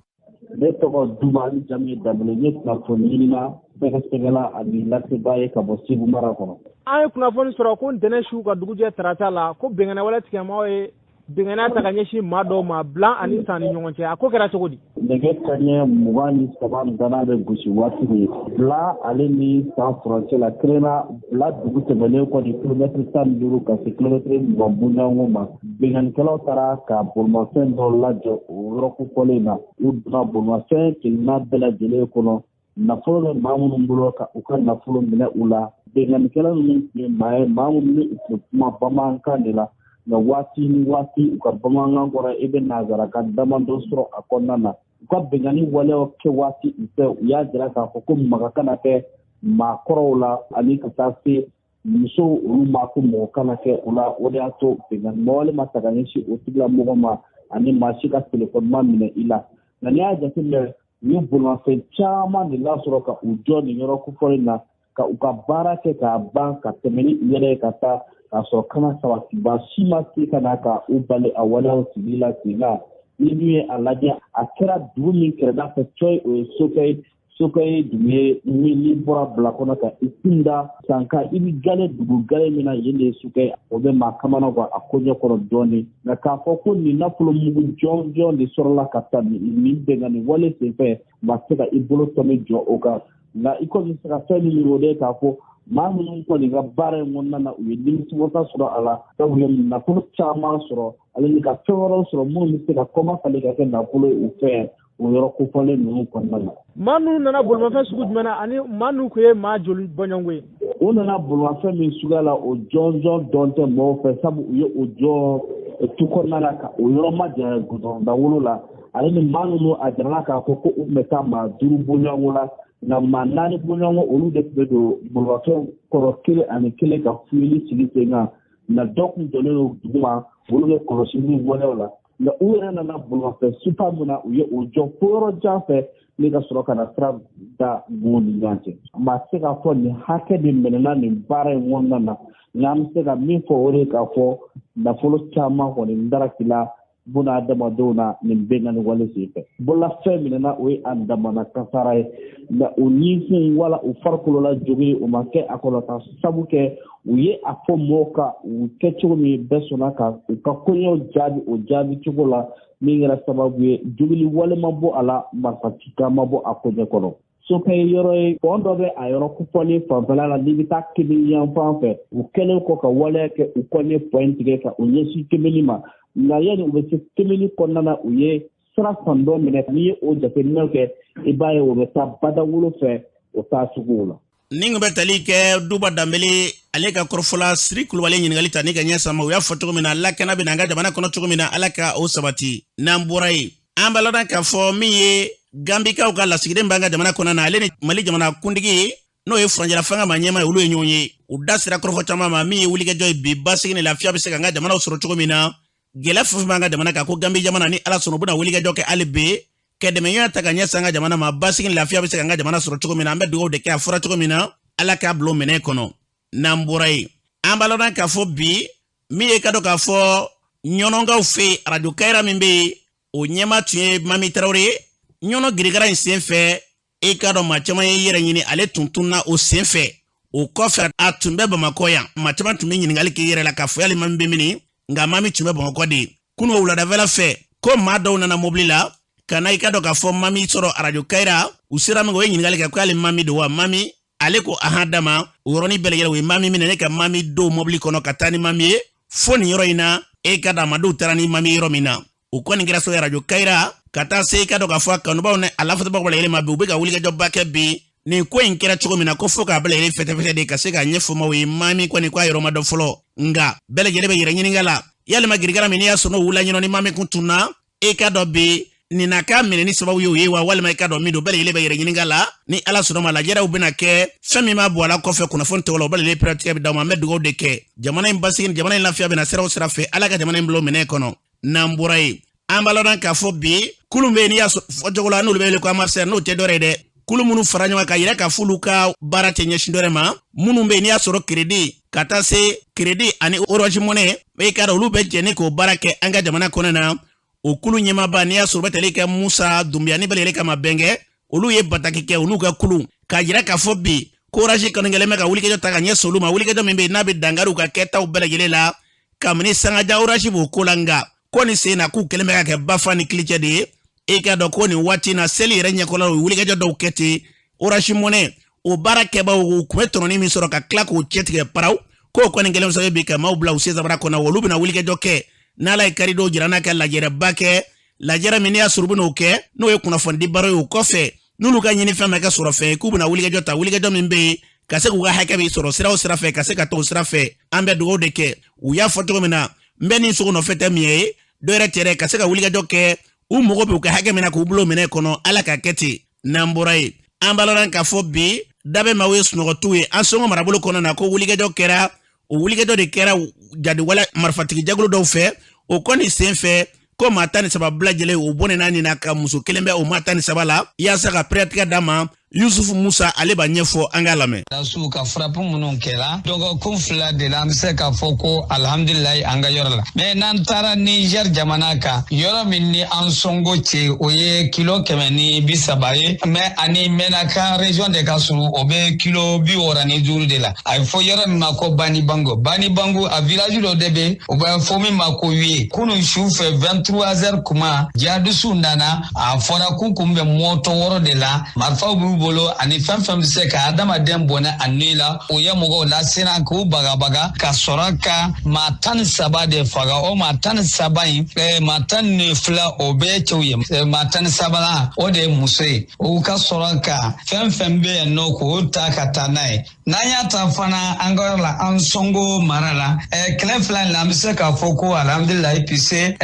Ne tɔgɔ Duba, ni jamu ye Danbele. N ye kunnafoni ɲinina, sɛgɛsɛgɛla ani lasebaa ye ka bɔ Segu mara kɔnɔ. An ye kunnafoni sɔrɔ ko ntɛnɛn su ka dugujɛ tarata la, ko binkanni wale tigilamɔgɔw ye binkanni ta ka ɲɛsin maa dɔw ma Bila ani San ni ɲɔgɔn cɛ. A ko kɛra cogo di? Nɛgɛ kaɲɛ 23 dana bɛ gosi waati min, Bila ale ni San furancɛ la, kerenna Bila dugu tɛmɛnen kɔni kilomɛtiri 15 ka se kilomɛtiri 20 bɔɲɔgɔnko ma, binkannikɛlaw taara ka bolimafɛn dɔ lajɔ o yɔrɔ kofɔlen na. U donna bolimafɛn kelenna bɛɛ lajɛlen kɔnɔ, nafolo bɛ maa minnu bolo, ka u ka nafolo minɛ u la. Binkannikɛla ninnu tun ye maa ye, maa minnu ni u tun bɛ kuma bamanankan de la, nka waati ni waati u ka bamanankan kɔrɔ, i bɛ nanzarakan damadɔ sɔrɔ a kɔnɔna na. U ka binkanni waleyaw kɛ waati u fɛ, u y'a jira k'a fɔ ko maga kana kɛ maakɔrɔw la ani ka taa se musow olu ma, ko mɔgɔ kana kɛ u la. O de y'a to binkanni wale ma ta ka ɲɛsin o tigilamɔgɔ ma ani maa si ka telefɔni ma minɛ i la. Nka n'i y'a jateminɛ, u ye bolimafɛn caman de lasɔrɔ ka u jɔ nin yɔrɔ kofɔlen na, ka u ka baara kɛ k'a ban, ka tɛmɛ ni u yɛrɛ ye ka taa, k'a sɔrɔ kana sabatiba si ma se ka na ka u bali a waleyaw sigi la sen kan. Ni dun ye a lajɛ, a kɛra dugu min kɛrɛda fɛ cɔyi, o ye Sokɛyi. Sokɛyi ye dugu ye min n'i bɔra Bila kɔnɔ ka i kun da San kan, i bɛ gale dugu gale min na, yen de ye Sokɛyi. O bɛ maa kamana gan a koɲɛ kɔrɔ dɔɔnin. Nka k'a fɔ ko nin nafolo mugu jɔnjɔn de sɔrɔla ka ta nin binkanni wale senfɛ, maa tɛ se ka i bolo tɔmi jɔ o kan. Nka i kɔni bɛ se ka fɛn min miiri, o de ye k'a fɔ maa minnu kɔni ka baara in kɔnɔna na, u ye nimisiwasa sɔrɔ a la, sabu u ye nafolo caman sɔrɔ ale ni ka fɛn wɛrɛw sɔrɔ minnu bɛ se ka kɔma falen ka kɛ nafolo ye u fɛ o yɔrɔ kofɔlen ninnu kɔnɔna na. Maa ninnu nana bolimafɛn sugu jumɛn na ani maa ninnu tun ye maa joli bɔɲɔgɔnko ye? U nana bolimafɛn min suguya la, o jɔnjɔn dɔn tɛ mɔgɔw fɛ, sabu u ye o jɔ tu kɔnɔna la ka o yɔrɔ majanya gudɔrɔn dawolo la. Ale ni maa ninnu, a jirala k'a fɔ ko u tun bɛ taa maa 5 bɔɲɔgɔnko la, nka maa 4 bɔɲɔgɔnko, olu de tun bɛ don bolimafɛn kɔrɔ kelen ani kelen ka fuyeli sigi sen kan. Nka dɔ tun jɔlen don duguma, olu bɛ kɔlɔsili waleyaw la. Nka u yɛrɛ nana bolimafɛn sifa min na, u ye o jɔ fo yɔrɔ jan fɛ ni ka sɔrɔ ka na sira da gun ni ɲɔgɔn cɛ. Maa tɛ se k'a fɔ nin hakɛ de minɛna nin baara in kɔnɔna na, nka an bɛ se ka min fɔ, o de ye k'a fɔ nafolo caman kɔni darakila buna adamadenw na nin binkanni wale senfɛ. Bololafɛn minɛna, o ye a damana kasara ye, nka u nikun wala u farikolola jogi, o ma kɛ a kɔnɔ, ka sabu kɛ u ye a fɔ mɔgɔw ka u kɛ cogo min, bɛɛ sɔnna ka u ka koɲɛw jaabi o jaabi cogo la, min kɛra sababu ye jogili wale ma bɔ a la, marifacikan ma bɔ a koɲɛ kɔnɔ. Sokɛyi yɔrɔ ye pɔn dɔ bɛ a yɔrɔ kofɔlen fanfɛla la n'i bɛ taa Kemini yanfan fɛ. U kɛlen kɔ ka waleya kɛ, u kɔni ye pɔn in tigɛ ka u ɲɛsin Kemini ma. Nka yanni u bɛ se Kemini kɔnɔna na, u ye sira fan dɔ minɛ. N'i ye o jateminɛw kɛ, i b'a ye o bɛ taa badawolo fɛ o taa cogo la. Nin kun bɛ tali kɛ Duba Danbele ale ka kɔrɔfɔla. Siri Kulubali ɲininkali ta ni ka ɲɛ sama. U y'a fɔ cogo min na, lakana bɛ na an ka jamana kɔnɔ cogo min na, Ala ka o sabati. N'an bɔra yen, an b'a ladɔn k'a fɔ min ye Gambikaw ka lasigiden b'an ka jamana kɔnɔ na, ale ni Mali jamana kuntigi ye, n'o ye furancɛla fanga maa ɲɛmaa ye, olu ye ɲɔgɔn ye. U da sera kɔrɔfɔ caman ma. Min ye wulikajɔ ye bi, basigi ni lafiya bɛ se ka an ka jamanaw sɔrɔ cogo min na, gɛlɛya fɛn fɛn b'an ka jamana kan, ko Gambi jamana, ni Ala sɔnna, u bɛna wulikajɔ kɛ hali bi ka dɛmɛɲɔgɔnya ta ka ɲɛsin an ka jamana ma, basigi ni lafiya bɛ se ka an ka jamana sɔrɔ cogo min na. An bɛ dugawu de kɛ, a fɔra cogo min na, Ala k'a bila o minɛn kɔnɔ. N'an bɔra yen, an b'a ladɔn k'a fɔ bi min ye ka dɔn k'a fɔ Ɲɔnɔnkaw fɛ yen, arajo Kayira min bɛ yen, o ɲɛmaa tun ye Mami Tarawele ye. Ɲɔnɔ girigara in sen fɛ, i k'a dɔn maa caman ye yɛrɛ ɲini, ale tun tunna o sen fɛ. O kɔfɛ, a tun bɛ Bamakɔ yan. Maa caman tun bɛ ɲininkali k'i yɛrɛ la k'a fɔ yali Mami bɛ min? Nka Mami tun bɛ Bamakɔ de. Kunun wuladafɛla fɛ, ko maa dɔw nana mobili la ka na i ka dɔn k'a fɔ Mami sɔrɔ arajo Kayira. U sera min kɛ, u ye ɲininkali kɛ ko yali Mami don wa? Mami ale ko ahan dama. O yɔrɔnin bɛɛ lajɛlen, u ye Mami minɛ ne ka Mami don mobili kɔnɔ ka taa ni Mami ye fo nin yɔrɔ in na. E ka dɔn a maaw taara ni Mami yɔrɔ min na, o kɔni kɛra so arajo Kayira ka taa se i ka dɔn k'a fɔ a kanubaaw ni a lafasabagaw bɛɛ lajɛlen ma bi, u bɛ ka wulikajɔba kɛ bi nin ko in kɛra cogo min na, ko fo k'a bɛɛ lajɛlen fɛtɛfɛtɛ de ka se k'a ɲɛfɔ maaw ye. Mami kɔni ko a yɔrɔ ma dɔn fɔlɔ, nka bɛɛ lajɛlen bɛ yɛrɛ ɲininka la yalima girigara min n'i y'a sɔrɔ n'o wulila Ɲɔnɔ ni Mami kun tunna, i ka dɔn bi nin na k'a minɛni sababu ye o ye wa, walima i ka dɔn min don. Bɛɛ lajɛlen bɛ yɛrɛ ɲininka la. Ni Ala sɔnna ma, lajɛrɛw bɛna kɛ fɛn min b'a bɔ a la kɔfɛ kunnafoni tɔgɔ la, o bɛɛ lajɛlen pɛrɛtigɛ bɛ d'aw ma. An bɛ dugawu de kɛ jamana in basigi, jamana in lafiya bɛna sira o sira fɛ, Ala ka jamana in bila o minɛn kɔnɔ. N'an bɔra yen, An b'a lɔn k'a fɔ bi kulu bɛ yen, n'i y'a fɔ cogo la, n'olu bɛ wele ko AMAPSR, n'o tɛ dɔwɛrɛ ye dɛ, kulu minnu fara ɲɔgɔn kan ka yira k'a f'olu ka baara tɛ ɲɛsin dɔwɛrɛ ma, minnu bɛ yen n'i y'a sɔrɔ crédit ka taa se crédit ani Orange Money, i k'a dɔn olu bɛ jɛni k'o baara kɛ an ka jamana kɔnɔ na. O kulu ɲɛmaaba, n'i y'a sɔrɔ u bɛ tali kɛ Musa Dunbiya ni bɛɛ lajɛlen kama bɛnkɛ, olu ye bataki kɛ olu ka kulu k'a jira k'a fɔ bi ko Orange kɔni kɛlen bɛ ka wulikajɔ ta ka ɲɛsin olu ma, wulikajɔ min bɛ yen n'a bɛ dankari u ka kɛtaw bɛɛ lajɛlen la. Kabini sangaja Orange b'o ko la, nka ko nin sen na k'u kɛlen bɛ ka kɛ bafa ni kilicɛ de ye. E k'a dɔn ko nin waati na seli yɛrɛ ɲɛkɔrɔla, u ye wulikajɔ dɔw kɛ ten. Orange Money o baara kɛbaaw, u tun bɛ tɔnɔni min sɔrɔ ka tila k'o cɛtigɛ paraw, k'o kɔni kɛlen sababu bi ka maaw bila u sen sabara kɔnɔ. Olu bɛna wulikajɔ kɛ n'Ala ye karidon jira n'a ka lajɛrɛba kɛ, lajɛrɛ min n'i y'a sɔrɔ u bɛn'o kɛ, n'o ye kunnafonidi baro ye. O kɔfɛ, n'olu ka ɲinifɛn ma kɛ sɔrɔ fɛn ye, k'u bɛna wulikajɔ ta, wulikajɔ min bɛ yen ka se k'u ka hakɛ bɛ sɔrɔ sira o sira fɛ, ka se ka t'o sira fɛ. An bɛ dugawu de kɛ. U y'a fɔ cogo min na, n bɛ nin sogo nɔfɛ tɛ min ye dɔwɛrɛ tɛ dɛ, ka se ka wulikajɔ kɛ, u mago bɛ u ka hakɛ min na k'u bolo minɛ kɔnɔ. Ala ka kɛ ten. N'an bɔra yen, an b'a lɔn k'a fɔ bi dabɛ maaw ye sunɔgɔtiw ye Ansongo marabolo kɔnɔ na, ko wulikajɔ kɛra. O wulikajɔ de kɛra jadiwale marifatigi jɛkulu dɔw fɛ. O kɔni sen fɛ, ko maa 13 bɛɛ lajɛlen o bɔnɛna nin na, ka muso kelen bɛ o maa 13 la. Yaasa ka pɛrɛtigɛ d'a ma, Yusufu Musa, ale b'a ɲɛfɔ, an k'a lamɛn. Dasuw ka frappe minnu kɛra dɔgɔkun 2 de la, an bɛ se k'a fɔ ko alhamdulilayi an ka yɔrɔ la. Mais n'an taara Niger jamana kan, yɔrɔ min ni Ansongo cɛ, o ye kilo 130 ye, mais ani Menaka région de ka surun, o bɛ kilo 65 de la. A bɛ fɔ yɔrɔ min ma ko Banibango. Banibango, a village dɔ de bɛ, o bɛ fɔ min ma ko Wiye. Kunun su fɛ, 23 heures kuma, jihadisiw nana. A fɔra k'u kun bɛ moto wɔɔrɔ de la, marifaw b'u bolo ani fɛn fɛn bɛ se ka adamaden bɔnɛ a ni la. O ye mɔgɔw lasiran k'u bagabaga ka sɔrɔ ka maa 13 de faga. O maa 13 in, maa 12, o bɛɛ cɛw ye, maa 13nan, o de ye muso ye. U ka sɔrɔ ka fɛn fɛn bɛ yen nɔ k'o ta ka taa n'a ye. N'an y'a ta fana an ka yɔrɔ la, Ansongo mara la, kɛlɛ 2 in la, an bɛ se k'a fɔ ko alhamdulilayi, puisque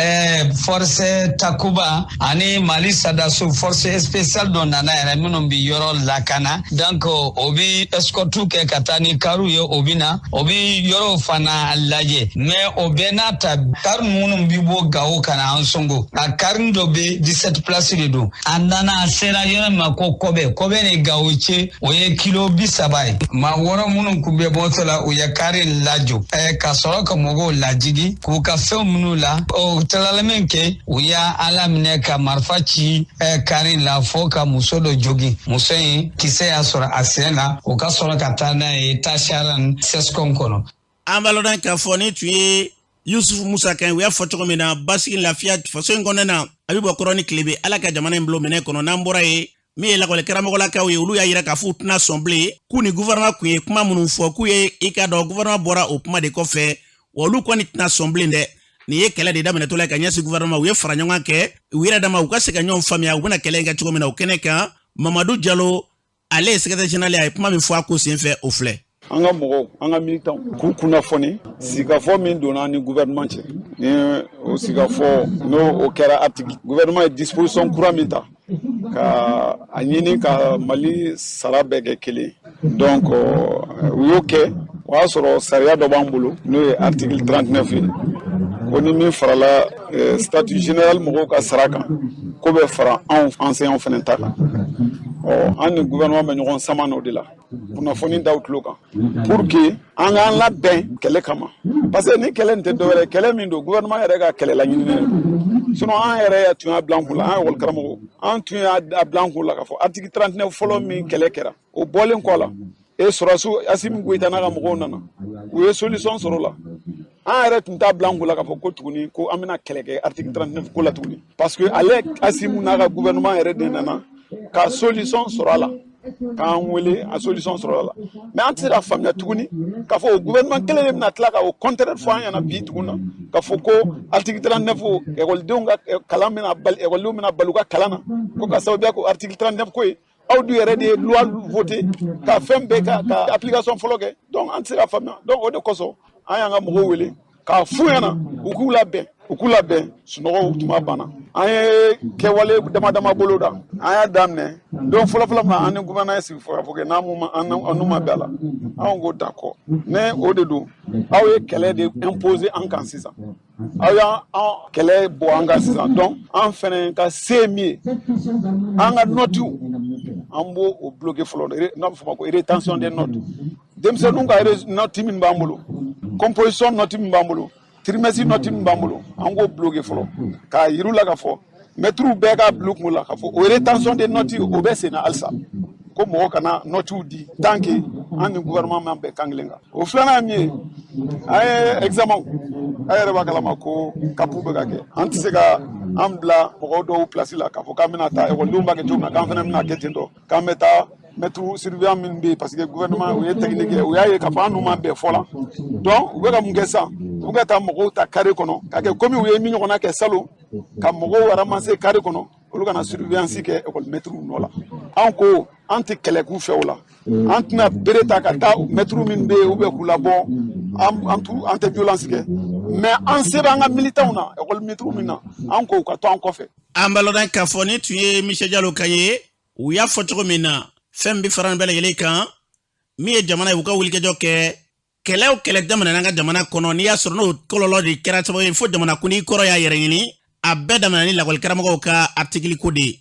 force Takuba ani Mali sɔrɔdasiw force spéciale dɔ nana yɛrɛ, minnu bɛ yɔrɔ lakana. Donc o bɛ escorte kɛ ka taa ni kariw ye, o bɛ na, o bɛ yɔrɔw fana lajɛ. Mais o bɛɛ n'a ta, kari minnu bɛ bɔ Gawo ka na Ansongo, a kari dɔ bɛ 17 place de don. A nana, a sera yɔrɔ min ma ko Kɔbɛ, Kɔbɛ ni Gawo cɛ, o ye kilo 30 ye. Maa wɔɔrɔ minnu kun bɛ moto la, u ye kari lajɔ ka sɔrɔ ka mɔgɔw lajigi k'u ka fɛnw minnu la. O tilala min kɛ, u y'a ala minɛ ka marifa ci kari la fo ka muso dɔ jogin. Muso in kisɛ y'a sɔrɔ a sen na. U ka sɔrɔ ka taa n'a ye Tasaran CSCOM kɔnɔ. An b'a lɔn k'a fɔ ni tun ye Yusufu Musa kan. U y'a fɔ cogo min na, basigi, lafiya faso in kɔnɔna na, a bɛ bɔ kɔrɔ ni tilebe. Ala ka jamana in bilo minɛ kɔnɔ. N'an bɔra yen, min ye lakɔli karamɔgɔlakaw ye, olu y'a yira k'a fɔ u tɛna sɔn bilen k'u ni gouvernement kun ye kuma minnu fɔ, k'u ye i k'a dɔn gouvernement bɔra o kuma de kɔfɛ, wa olu kɔni tɛna sɔn bilen dɛ. Nin ye kɛlɛ de daminɛtɔ la ka ɲɛsin gouvernement. U ye fara ɲɔgɔn kɛ u yɛrɛ dama, u ka se ka ɲɔgɔn faamuya u bɛna kɛlɛ in kɛ cogo min na. O kɛnɛ kan, Mamadu Jalo, ale ye secrétaire général ye, a ye kuma min fɔ a ko senfɛ, o filɛ. An ka mɔgɔw, an ka militants, k'u kunnafoni sigikafɔ min donna ni gouvernement cɛ, ni o sigikafɔ n'o o kɛra article, gouvernement ye disposition kura min ta ka a ɲini ka Mali sara bɛɛ kɛ kelen. Donc u y'o kɛ, o y'a sɔrɔ sariya dɔ b'an bolo, n'o ye article 39 ye, ko ni min farala statut général mɔgɔw ka sara kan, ko bɛ fara anw enseignants fana ta kan. Ɔ, an ni gouvernement bɛ ɲɔgɔn sama n'o de la, kunnafoni da u tulo kan pour que an k'an labɛn kɛlɛ kama, parce que ni kɛlɛ nin tɛ dɔwɛrɛ ye, kɛlɛ min don, gouvernement yɛrɛ ka kɛlɛ laɲininen don. Sinon an yɛrɛ tun y'a bila an kun la, an ekɔli karamɔgɔ, an tun y'a bila an kun la k'a fɔ article 39 fɔlɔ min kɛlɛ kɛra, o bɔlen kɔ la, e sɔrɔdasiw Asimi Goyita n'a ka mɔgɔw nana, u ye solution sɔrɔ o la. An yɛrɛ tun t'a bila an kun la k'a fɔ ko tuguni ko an bɛna kɛlɛ kɛ article 39 ko la tuguni, parce que ale Asimi n'a ka gouvernement yɛrɛ de nana ka solution sɔrɔ a la, k'an wele, a solution sɔrɔ a la. Mais an tɛ se ka faamuya tuguni k'a fɔ o gouvernement kelen de bɛna tila ka o contraire fɔ an ɲɛna bi tuguni na, k'a fɔ ko article 39, ekɔlidenw ka kalan bɛna bali, ekɔlidenw bɛna bali u ka kalan na, ko ka sababuya k'o article 39 ko ye. Aw dun yɛrɛ de ye loi voté ka fɛn bɛɛ ka application fɔlɔ kɛ. Donc an tɛ se ka faamuya. Donc o de kosɔn an y'an ka mɔgɔw wele k'a f'u ɲɛna u k'u labɛn. Sunɔgɔw tuma banna. An ye kɛwale dama dama bolo da. An y'a daminɛ don fɔlɔ fɔlɔ min na, an ni gouvernement ye sigi fɔ k'a fɔ kɛ n'an ma, an n'u ma bɛn a la, anw ko d'accord, ne o de don, aw ye kɛlɛ de imposer an kan sisan. Aw y'an kɛlɛ bɔ an kan sisan, donc an fɛnɛ ka se min ye, an ka nɔtiw, an b'o o bloquer fɔlɔ, n'a bɛ fɔ o ma ko rétention des notes. Denmisɛnninw ka nɔti min b'an bolo, composition nɔti min b'an bolo, trimestre nɔti min b'an bolo, an k'o bloquer fɔlɔ, k'a yir'u la k'a fɔ mɛtiriw bɛɛ k'a bila u kun la k'a fɔ o rétention des notes, o bɛ sen na halisa, ko mɔgɔ kana nɔtiw di tant que an ni gouvernement ma bɛn kan kelen kan. O filanan ye min ye, an ye examen, an yɛrɛ b'a kalama ko CAP bɛ ka kɛ. An tɛ se ka an bila mɔgɔw dɔw place la k'a fɔ k'an bɛna taa ekɔlidenw b'a kɛ cogo min na, k'an fana bɛna kɛ ten tɔ, k'an bɛ taa mɛtiri surveillant min bɛ yen, parce que gouvernement u ye technique kɛ, u y'a ye k'a fɔ an n'u ma bɛn fɔ la. Donc u bɛ ka mun kɛ sisan? U bɛ ka taa mɔgɔw ta carré kɔnɔ k'a kɛ komi u ye min ɲɔgɔnna kɛ salon, ka mɔgɔw ramasser carré kɔnɔ, olu kana surveillance kɛ école mɛtiriw nɔ la. An ko an tɛ kɛlɛ k'u fɛ o la, an tɛna bere ta ka taa mɛtiriw min bɛ yen ou bien k'u labɔ, an tɛ violence kɛ, mais an se bɛ an ka militants na, école mɛtiriw min na, an ko u ka to an kɔfɛ. An b'a lɔn k'a fɔ nin tun ye Michel Jalo kan ye. U y'a fɔ cogo min na, fɛn bɛ fara nin bɛɛ lajɛlen kan, min ye jamana ye, u ka wulikajɔ kɛ. Kɛlɛ o kɛlɛ daminɛna an ka jamana kɔnɔ, n'i y'a sɔrɔ n'o kɔlɔlɔ de kɛra sababu ye fo jamanakuntigi kɔrɔ y'a yɛrɛ ɲini, a bɛɛ daminɛ ni lakɔlikaramɔgɔw ka artikili ko de ye.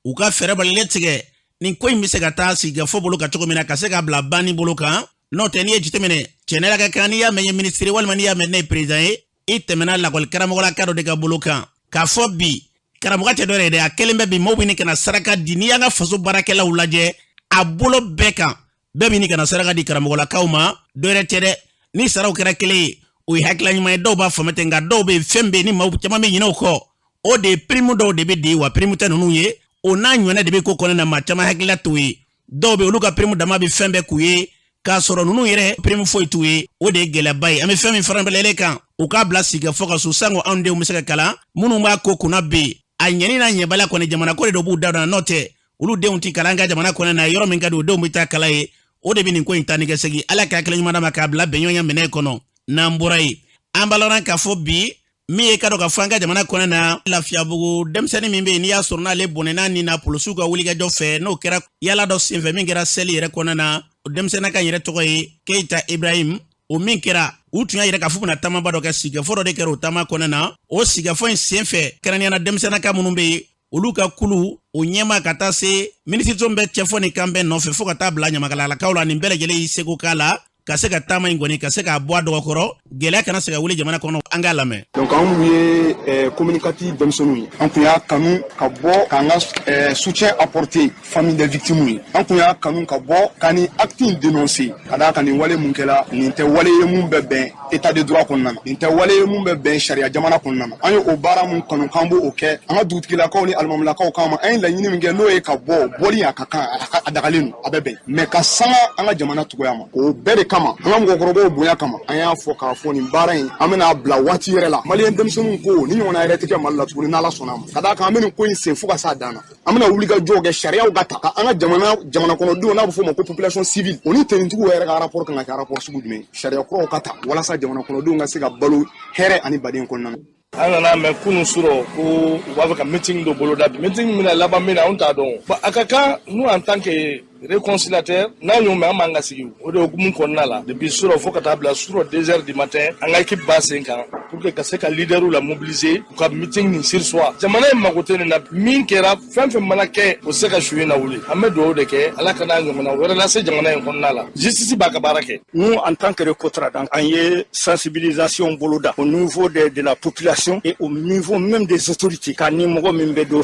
U ka fɛɛrɛ balilen tigɛ nin ko in bɛ se ka taa sigikafɔ bolo kan cogo min na, ka se ka bila banni bolo kan. N'o tɛ, n'i ye jateminɛ cɛnɛ ka kan, n'i y'a mɛn ye minisiri walima n'i y'a mɛn ne ye président ye, i tɛmɛna lakɔlikaramɔgɔlaka dɔ de ka bolo kan. K'a fɔ bi karamɔgɔ tɛ dɔ yɛrɛ dɛ, a kɛlen bɛ bi maaw bɛ ka na saraka di. N'i y'an ka faso baarakɛlaw lajɛ a bolo bɛɛ kan, bɛɛ bɛ ka na saraka di karamɔgɔlakaw ma. Dɔ yɛrɛ tɛ dɛ, ni saraw kɛra kelen ye, o ye hakilila ɲuman ye, dɔw b'a faamu ten. Nka dɔw bɛ yen, fɛn bɛ yen ni maaw caman bɛ ɲinɛ o kɔ, o de ye prime dɔw de bɛ di wa prime tɛ ninnu ye, o n'a ɲɔgɔnna de bɛ ko kɔnɔ na, maa caman hakilila t'o ye. Dɔw bɛ olu ka prime dama bɛ fɛn bɛɛ k'u ye, k'a sɔrɔ ninnu yɛrɛ prime foyi t'u ye. O de ye gɛlɛyaba ye. An bɛ fɛn min fara bɛlɛlen kan, u k'a bila sigikafɔ ka so sango anw denw bɛ se ka kalan. Minnu b'a ko kunna bɛ yen, a ɲɛni n'a ɲɛbaliya kɔni, jamana ko de dɔ b'u da dɔn. N'o tɛ, olu denw ti kalan ka jamana kɔnɔ na, yɔrɔ min ka di u denw bɛ taa kalan ye. O de bɛ nin ko in taa ni ka segin. Ala ka hakili ɲuman d'a ma k'a bila bɛnɲɔgɔnya minɛ kɔnɔ. N'an bɔra yen, an b'a lɔn k'a fɔ bi min ye ka dɔn ka fɔ an ka jamana kɔnɔ na, Lafiyabugu denmisɛnnin min bɛ yen, n'i y'a sɔrɔ n'ale bɔnɛna nin na polisiw ka wulikajɔ fɛ, n'o kɛra yala dɔ senfɛ min kɛra seli yɛrɛ kɔnɔna na, o denmisɛnnin ka yɛrɛ tɔgɔ ye Keyita Ibrahim. O min kɛra, u tun y'a yira k'a fɔ bɛna taamaba dɔ kɛ, sigikafɔ dɔ de kɛra o taama kɔnɔna na. O sigikafɔ in senfɛ, kɛrɛnkɛrɛnnenya denmisɛnninka minnu bɛ yen, olu ka kulu o ɲɛma ka taa se minisiriso bɛ cɛfɔ ni kanbɛn nɔfɛ fo ka taa bila ɲamakalalakaw la, nin bɛɛ lajɛlen y'i seko k'a la ka se ka taama in kɔni ka se k'a bɔ a dɔgɔkɔrɔ, gɛlɛya kana se ka wuli jamana kɔnɔ. An k'a lamɛn. Donc anw ye commune 4 denmisɛnninw ye, an kun y'a kanu ka bɔ k'an ka soutien apporter famille des victimes ye. An kun y'a kanu ka bɔ ka nin acte in dénoncer, ka d'a kan nin wale mun kɛla, nin tɛ wale ye mun bɛ bɛn état de droit kɔnɔna na, nin tɛ wale ye mun bɛ bɛn sariya jamana kɔnɔna na. An ye o baara mun kanu k'an b'o kɛ, an ka dugutigilakaw ni alimamilakaw kama, an ye laɲini min kɛ, n'o ye ka bɔ bɔli, a ka kan, a dagalen don, a bɛ bɛn, mais ka sanga an ka jamana cogoya ma. O bɛɛ de kama, an ka mɔgɔkɔrɔbaw bonya kama, an y'a fɔ k'a fɔ nin baara in, an bɛna bila waati yɛrɛ la. Maliyɛn denmisɛnninw ko ni ɲɔgɔnna yɛrɛ tɛ kɛ Mali la tuguni, n'Ala sɔnna a ma, ka d'a kan an bɛ nin ko in sen fo ka s'a dan na. An bɛna wuli ka jɔw kɛ, sariyaw ka ta ka an ka jamana kɔnɔdenw, n'a bɛ f'o ma ko population civile, o ni tenitigiw yɛrɛ ka rapport kan ka kɛ rapport sugu jumɛn? Sariya kuraw ka ta walasa jamana kɔnɔdenw ka se ka balo hɛrɛ ani baden kɔnɔna na. An nana mɛn kunun surɔ ko u b'a fɛ ka meeting dɔ boloda bi. Meeting min bɛna laban min na, anw t'a dɔn. Bon, a ka kan, nous en tant que réconciliateur, n'an y'o mɛn, an b'an ka sigi o de hukumu kɔnɔna la. Depuis surɔ fo ka taa bila surɔ 2 heures du matin, an ka équipe b'a sen kan pour que ka se ka leaderw la mobiliser, u ka meeting nin surseoir. Jamana in mago tɛ nin na. Min kɛra, fɛn fɛn mana kɛ, o se ka su in na wuli. An bɛ dugawu de kɛ, Ala ka n'a ɲɔgɔnna wɛrɛ lase jamana in kɔnɔna la. Justice b'a ka baara kɛ. Nous, en tant que Recotrade, an ye sensibilisation boloda au niveau de la population et au niveau même des autorités. Ka ni mɔgɔ min bɛ don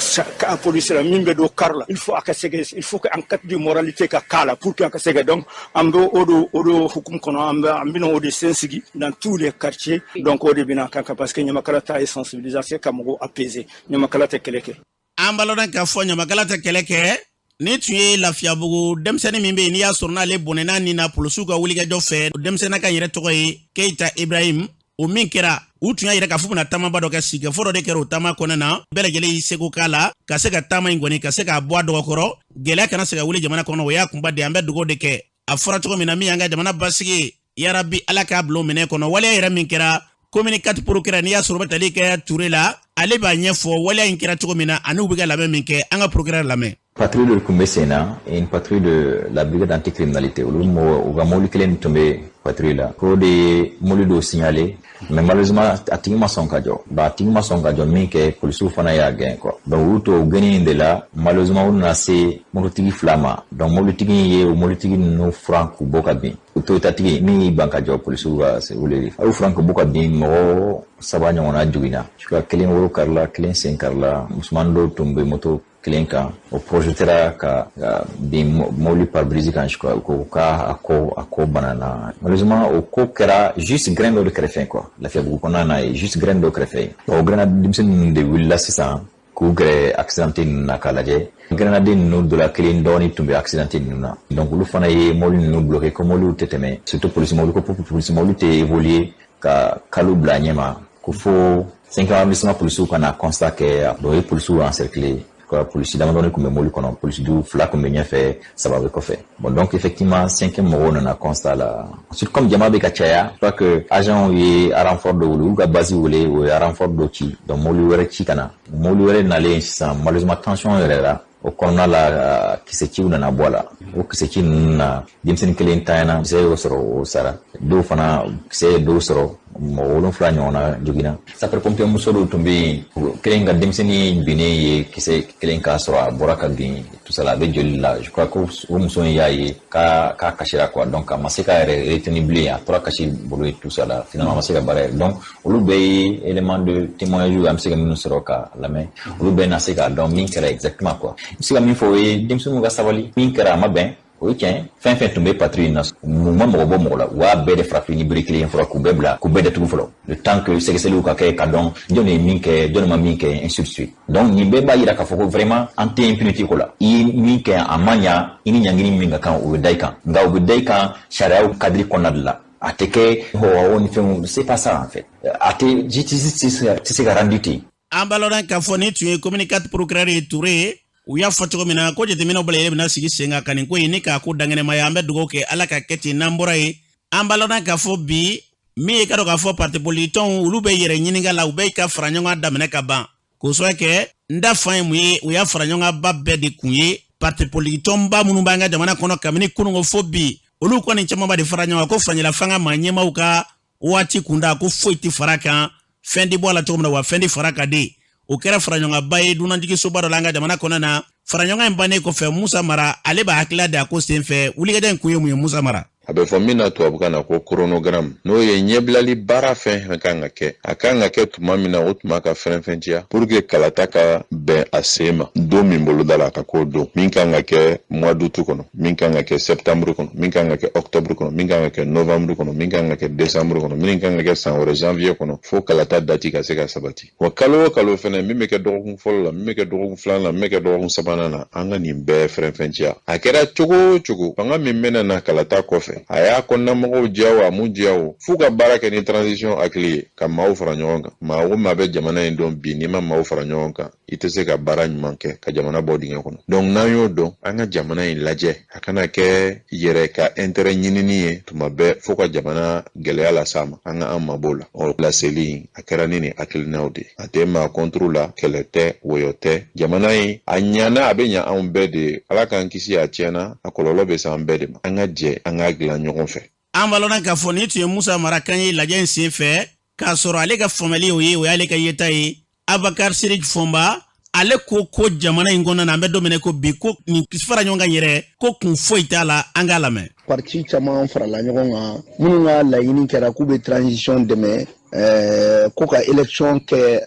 police la, min bɛ don car la, il faut a ka sɛgɛ, il faut que enquête de moralité ka k'a la pour que a ka sɛgɛ. Donc an bɛ o de hukumu kɔnɔ, an bɛna o de sen sigi dans tous les quartiers. Donc o de bɛna kan kan, parce que ɲamakala ta ye sensibilisation ka mɔgɔw apaiser, ɲamakala tɛ kɛlɛ kɛ. An b'a lɔn k'a fɔ ɲamakala tɛ kɛlɛ kɛ. Ni tun ye Lafiyabugu denmisɛnnin min bɛ yen, n'i y'a sɔrɔ n'ale bɔnɛna nin na polisiw ka wulikajɔ fɛ, denmisɛnnin ka yɛrɛ tɔgɔ ye Keyita Ibrahim. O min kɛra, u tun y'a yira k'a fɔ bɛna taamaba dɔ kɛ, sigikafɔ dɔ de kɛra o taama kɔnɔna na. Bɛɛ lajɛlen y'i seko k'a la ka se ka taama in kɔni ka se k'a bɔ a dɔgɔkɔrɔ, gɛlɛya kana se ka wuli jamana kɔnɔ. O y'a kunba de. An bɛ dugawu de kɛ, a fɔra cogo min na, min y'an ka jamana basigi, yarabi Ala k'a bila o minɛ kɔnɔ. Waleya yɛrɛ min kɛra, commune 4 procureur, n'i y'a sɔrɔ o bɛ tali kɛ Ture la, ale b'a ɲɛfɔ waleya in kɛra cogo min na ani u bɛ ka labɛn min kɛ. An ka procureur lamɛn. Patrouille dɔ tun bɛ sen na, une patrouille de la brigade anticriminalité. Olu mɔgɔ, u ka mobili kelen tun bɛ patrouille la, k'o de ye mobili dɔw signaler, mais malheureusement a tigi ma sɔn ka jɔ. Donc a tigi ma sɔn ka jɔ min kɛ, polisiw fana y'a gɛn quoi. Donc u y'u to o gɛnni in de la, malheureusement u nana se mototigi fila ma. Donc mobilitigi in ye o mobilitigi ninnu furan k'u bɔ ka bin. O Toyota tigi min y'i ban ka jɔ, polisiw ka wele, a y'u furan k'u bɔ ka bin. Mɔgɔ saba ɲɔgɔnna joginna, kelen woro karila, kelen sen karila. Musoman dɔw tun bɛ moto kelen kan, o projetera ka bin mobili pare-brise kan, je crois ko k'a a kɔ banana. Malheureusement o ko kɛra juste grin dɔ de kɛrɛfɛ quoi, Lafiyabugu kɔnɔna na ye, juste grin dɔ kɛrɛfɛ. O gɛrɛnna, denmisɛnnin ninnu de wulila sisan k'u gɛrɛ accidenté ninnu na k'a lajɛ. Gɛrɛnnaden ninnu dɔ la kelen dɔɔni tun bɛ accidenté ninnu na. Donc olu fana ye mobili ninnu bloqué ko mɔbiliw tɛ tɛmɛ, surtout polisi mobili, ko polisi mobili tɛ évoluer ka kalo bila ɲɛma, ko fo 5 arrondissement polisiw ka na constat kɛ. Donc o ye polisiw encercler. Polisi damadɔni tun bɛ mobili kɔnɔ, polisi du fila tun bɛ ɲɛfɛ, saba bɛ kɔfɛ. Bon, donc effectivement cinquième mɔgɔw nana constat la. Ensuite, comme jama bɛ ka caya, je crois que agent ye renfort dɔ wele, u ka base wele, o ye renfort dɔ ci. Donc mobili wɛrɛ ci ka na. Mobili wɛrɛ nalen sisan, malheureusement tension yɛrɛ la o kɔnɔna la, kisɛciw nana bɔ a la. O kisɛci ninnu na, denmisɛnnin kelen tanyana, kisɛ y'o sɔrɔ, o sara. Dɔw fana, kisɛ ye dɔw sɔrɔ. Mɔgɔ 7 ɲɔgɔnna joginna. Sapeur pompier muso dɔw tun bɛ yen, kelen ka denmisɛnnin binnen ye, kisɛ kelen k'a sɔrɔ, a bɔra ka bin tout ça la, a bɛ joli la. Je crois que o muso in y'a ye k'a kasira quoi. Donc a ma se k'a yɛrɛ retenir bilen, a tora kasi bolo ye tout ça la. Finalement a ma se ka baara yɛrɛ. Donc olu bɛɛ ye élément de témoignage an bɛ se ka minnu sɔrɔ ka lamɛn. Olu bɛɛ na se k'a dɔn min kɛra exactement quoi. I bɛ se ka min fɔ, o ye denmisɛnninw ka sabali. Min kɛra, a ma bɛn, o ye tiɲɛ. Fɛn fɛn tun bɛ patrouille in na, mun ma mɔgɔ bɔ mɔgɔ la, u b'a bɛɛ de farafin ni bere kelen fɔlɔ, k'u bɛɛ bila, k'u bɛɛ datugu fɔlɔ, le temps que sɛgɛsɛgɛliw ka kɛ ka dɔn jɔn de ye min kɛ, jɔn de ma min kɛ, ainsi de suite. Donc nin bɛɛ b'a yira k'a fɔ ko vraiment an tɛ impunité ko la. I ye min kɛ, a ma ɲa, i ni ɲangini min ka kan, o bɛ da i kan, nka o bɛ da i kan sariyaw cadre kɔnɔna de la. A tɛ kɛ hɔhɔ ni fɛnw, c'est pas ça en fait. A tɛ, justice tɛ se ka rendu ten. An b'a lɔn k'a fɔ ni tun ye commune 4 procureur ye, Ture ye. U y'a fɔ cogo min na ko jateminɛw bɛɛ lajɛlen bɛna sigi sen kan ka nin ko in ni k'a ko dankɛnɛmaya. An bɛ dugawu kɛ, Ala ka kɛ ten. N'an bɔra yen, an b'a lɔn k'a fɔ bi min ye ka dɔn k'a fɔ parti politique tɔnw, olu bɛ yɛrɛ ɲininka la, u bɛ ka fara ɲɔgɔn kan daminɛ ka ban. K'o sababu kɛ n da fan ye mun ye, u y'a fara ɲɔgɔn kan ba bɛɛ de kun ye parti politique tɔnba minnu b'an ka jamana kɔnɔ kabini kununko fo bi, olu kɔni camanba de fara ɲɔgɔn kan ko furancɛla fanga maa ɲɛmaaw ka waati kunda, ko foyi tɛ fara kan, fɛn di bɔ a la cogo min na, wa fɛn di fara ka di. O kɛra faraɲɔgɔnba ye dunanjiginsoba dɔ la an ka jamana kɔnɔ na. Faraɲɔgɔn in bannen kɔfɛ, Musa Mara, ale b'a hakilila di a ko senfɛ. Wulikajɔ in kun ye mun ye, Musa Mara? A bɛ fɔ min na tubabukan na ko chronogramme, n'o ye ɲɛbilali baara fɛn fɛn kan ka kɛ, a kan ka kɛ tuma min na, o tuma ka fɛrɛfɛntiya pour que kalata ka bɛn a sen ma don min boloda la, ka k'o don. Min kan ka kɛ mois d'août kɔnɔ, min kan ka kɛ septembre kɔnɔ, min kan ka kɛ octobre kɔnɔ, min kan ka kɛ novembre kɔnɔ, min kan ka kɛ décembre kɔnɔ, min kan ka kɛ san wɛrɛ janvier kɔnɔ, fo kalata date ka se ka sabati. Wa kalo o kalo fɛnɛ, min bɛ kɛ dɔgɔkun fɔlɔ la, min bɛ kɛ dɔgɔkun filanan la, min bɛ kɛ dɔgɔkun sabanan na, an ka nin bɛɛ fɛrɛfɛntiya. A kɛra cogo o cogo, fanga min bɛna na kalata kɔfɛ, a y'a kɔnɔnamɔgɔw diya o, a m'u diya o, f'u ka baara kɛ ni transition hakili ye, ka maaw fara ɲɔgɔn kan. Maa o maa bɛ jamana in dɔn bi, n'i ma maaw fara ɲɔgɔn kan, i tɛ se ka baara ɲuman kɛ ka jamana bɔ dingɛ kɔnɔ. Donc n'an y'o dɔn, an ka jamana in lajɛ, a kana kɛ yɛrɛ ka intérêt ɲinini ye tuma bɛɛ fo ka jamana gɛlɛya las'a ma. An ka an mabɔ la. Ɔ laseli a kɛra ni nin hakilinaw de ye. A tɛ maa contre la, kɛlɛ tɛ, wɔyɔ tɛ. Jamana in a ɲana, a bɛ ɲa anw bɛɛ de ye. Ala k'an kisi a tiɲɛna, a kɔlɔlɔ bɛ se an bɛɛ de ma. An ka jɛ an k'a dilan ɲɔgɔn fɛ. An b'a lɔn k'a fɔ nin tun ye Musa Mara kan ye lajɛ in sen fɛ, k'a sɔrɔ ale ka faamuyali o ye, o y'ale ka yeta ye. Abakar Sirik Fɔnba, ale ko ko jamana in kɔnɔna na, an bɛ don min na ko bi, ko nin fara ɲɔgɔn kan yɛrɛ, ko kun foyi t'a la. An k'a lamɛn. Parti caman farala ɲɔgɔn kan, minnu ka laɲini kɛra k'u bɛ transition dɛmɛ, ko ka élection kɛ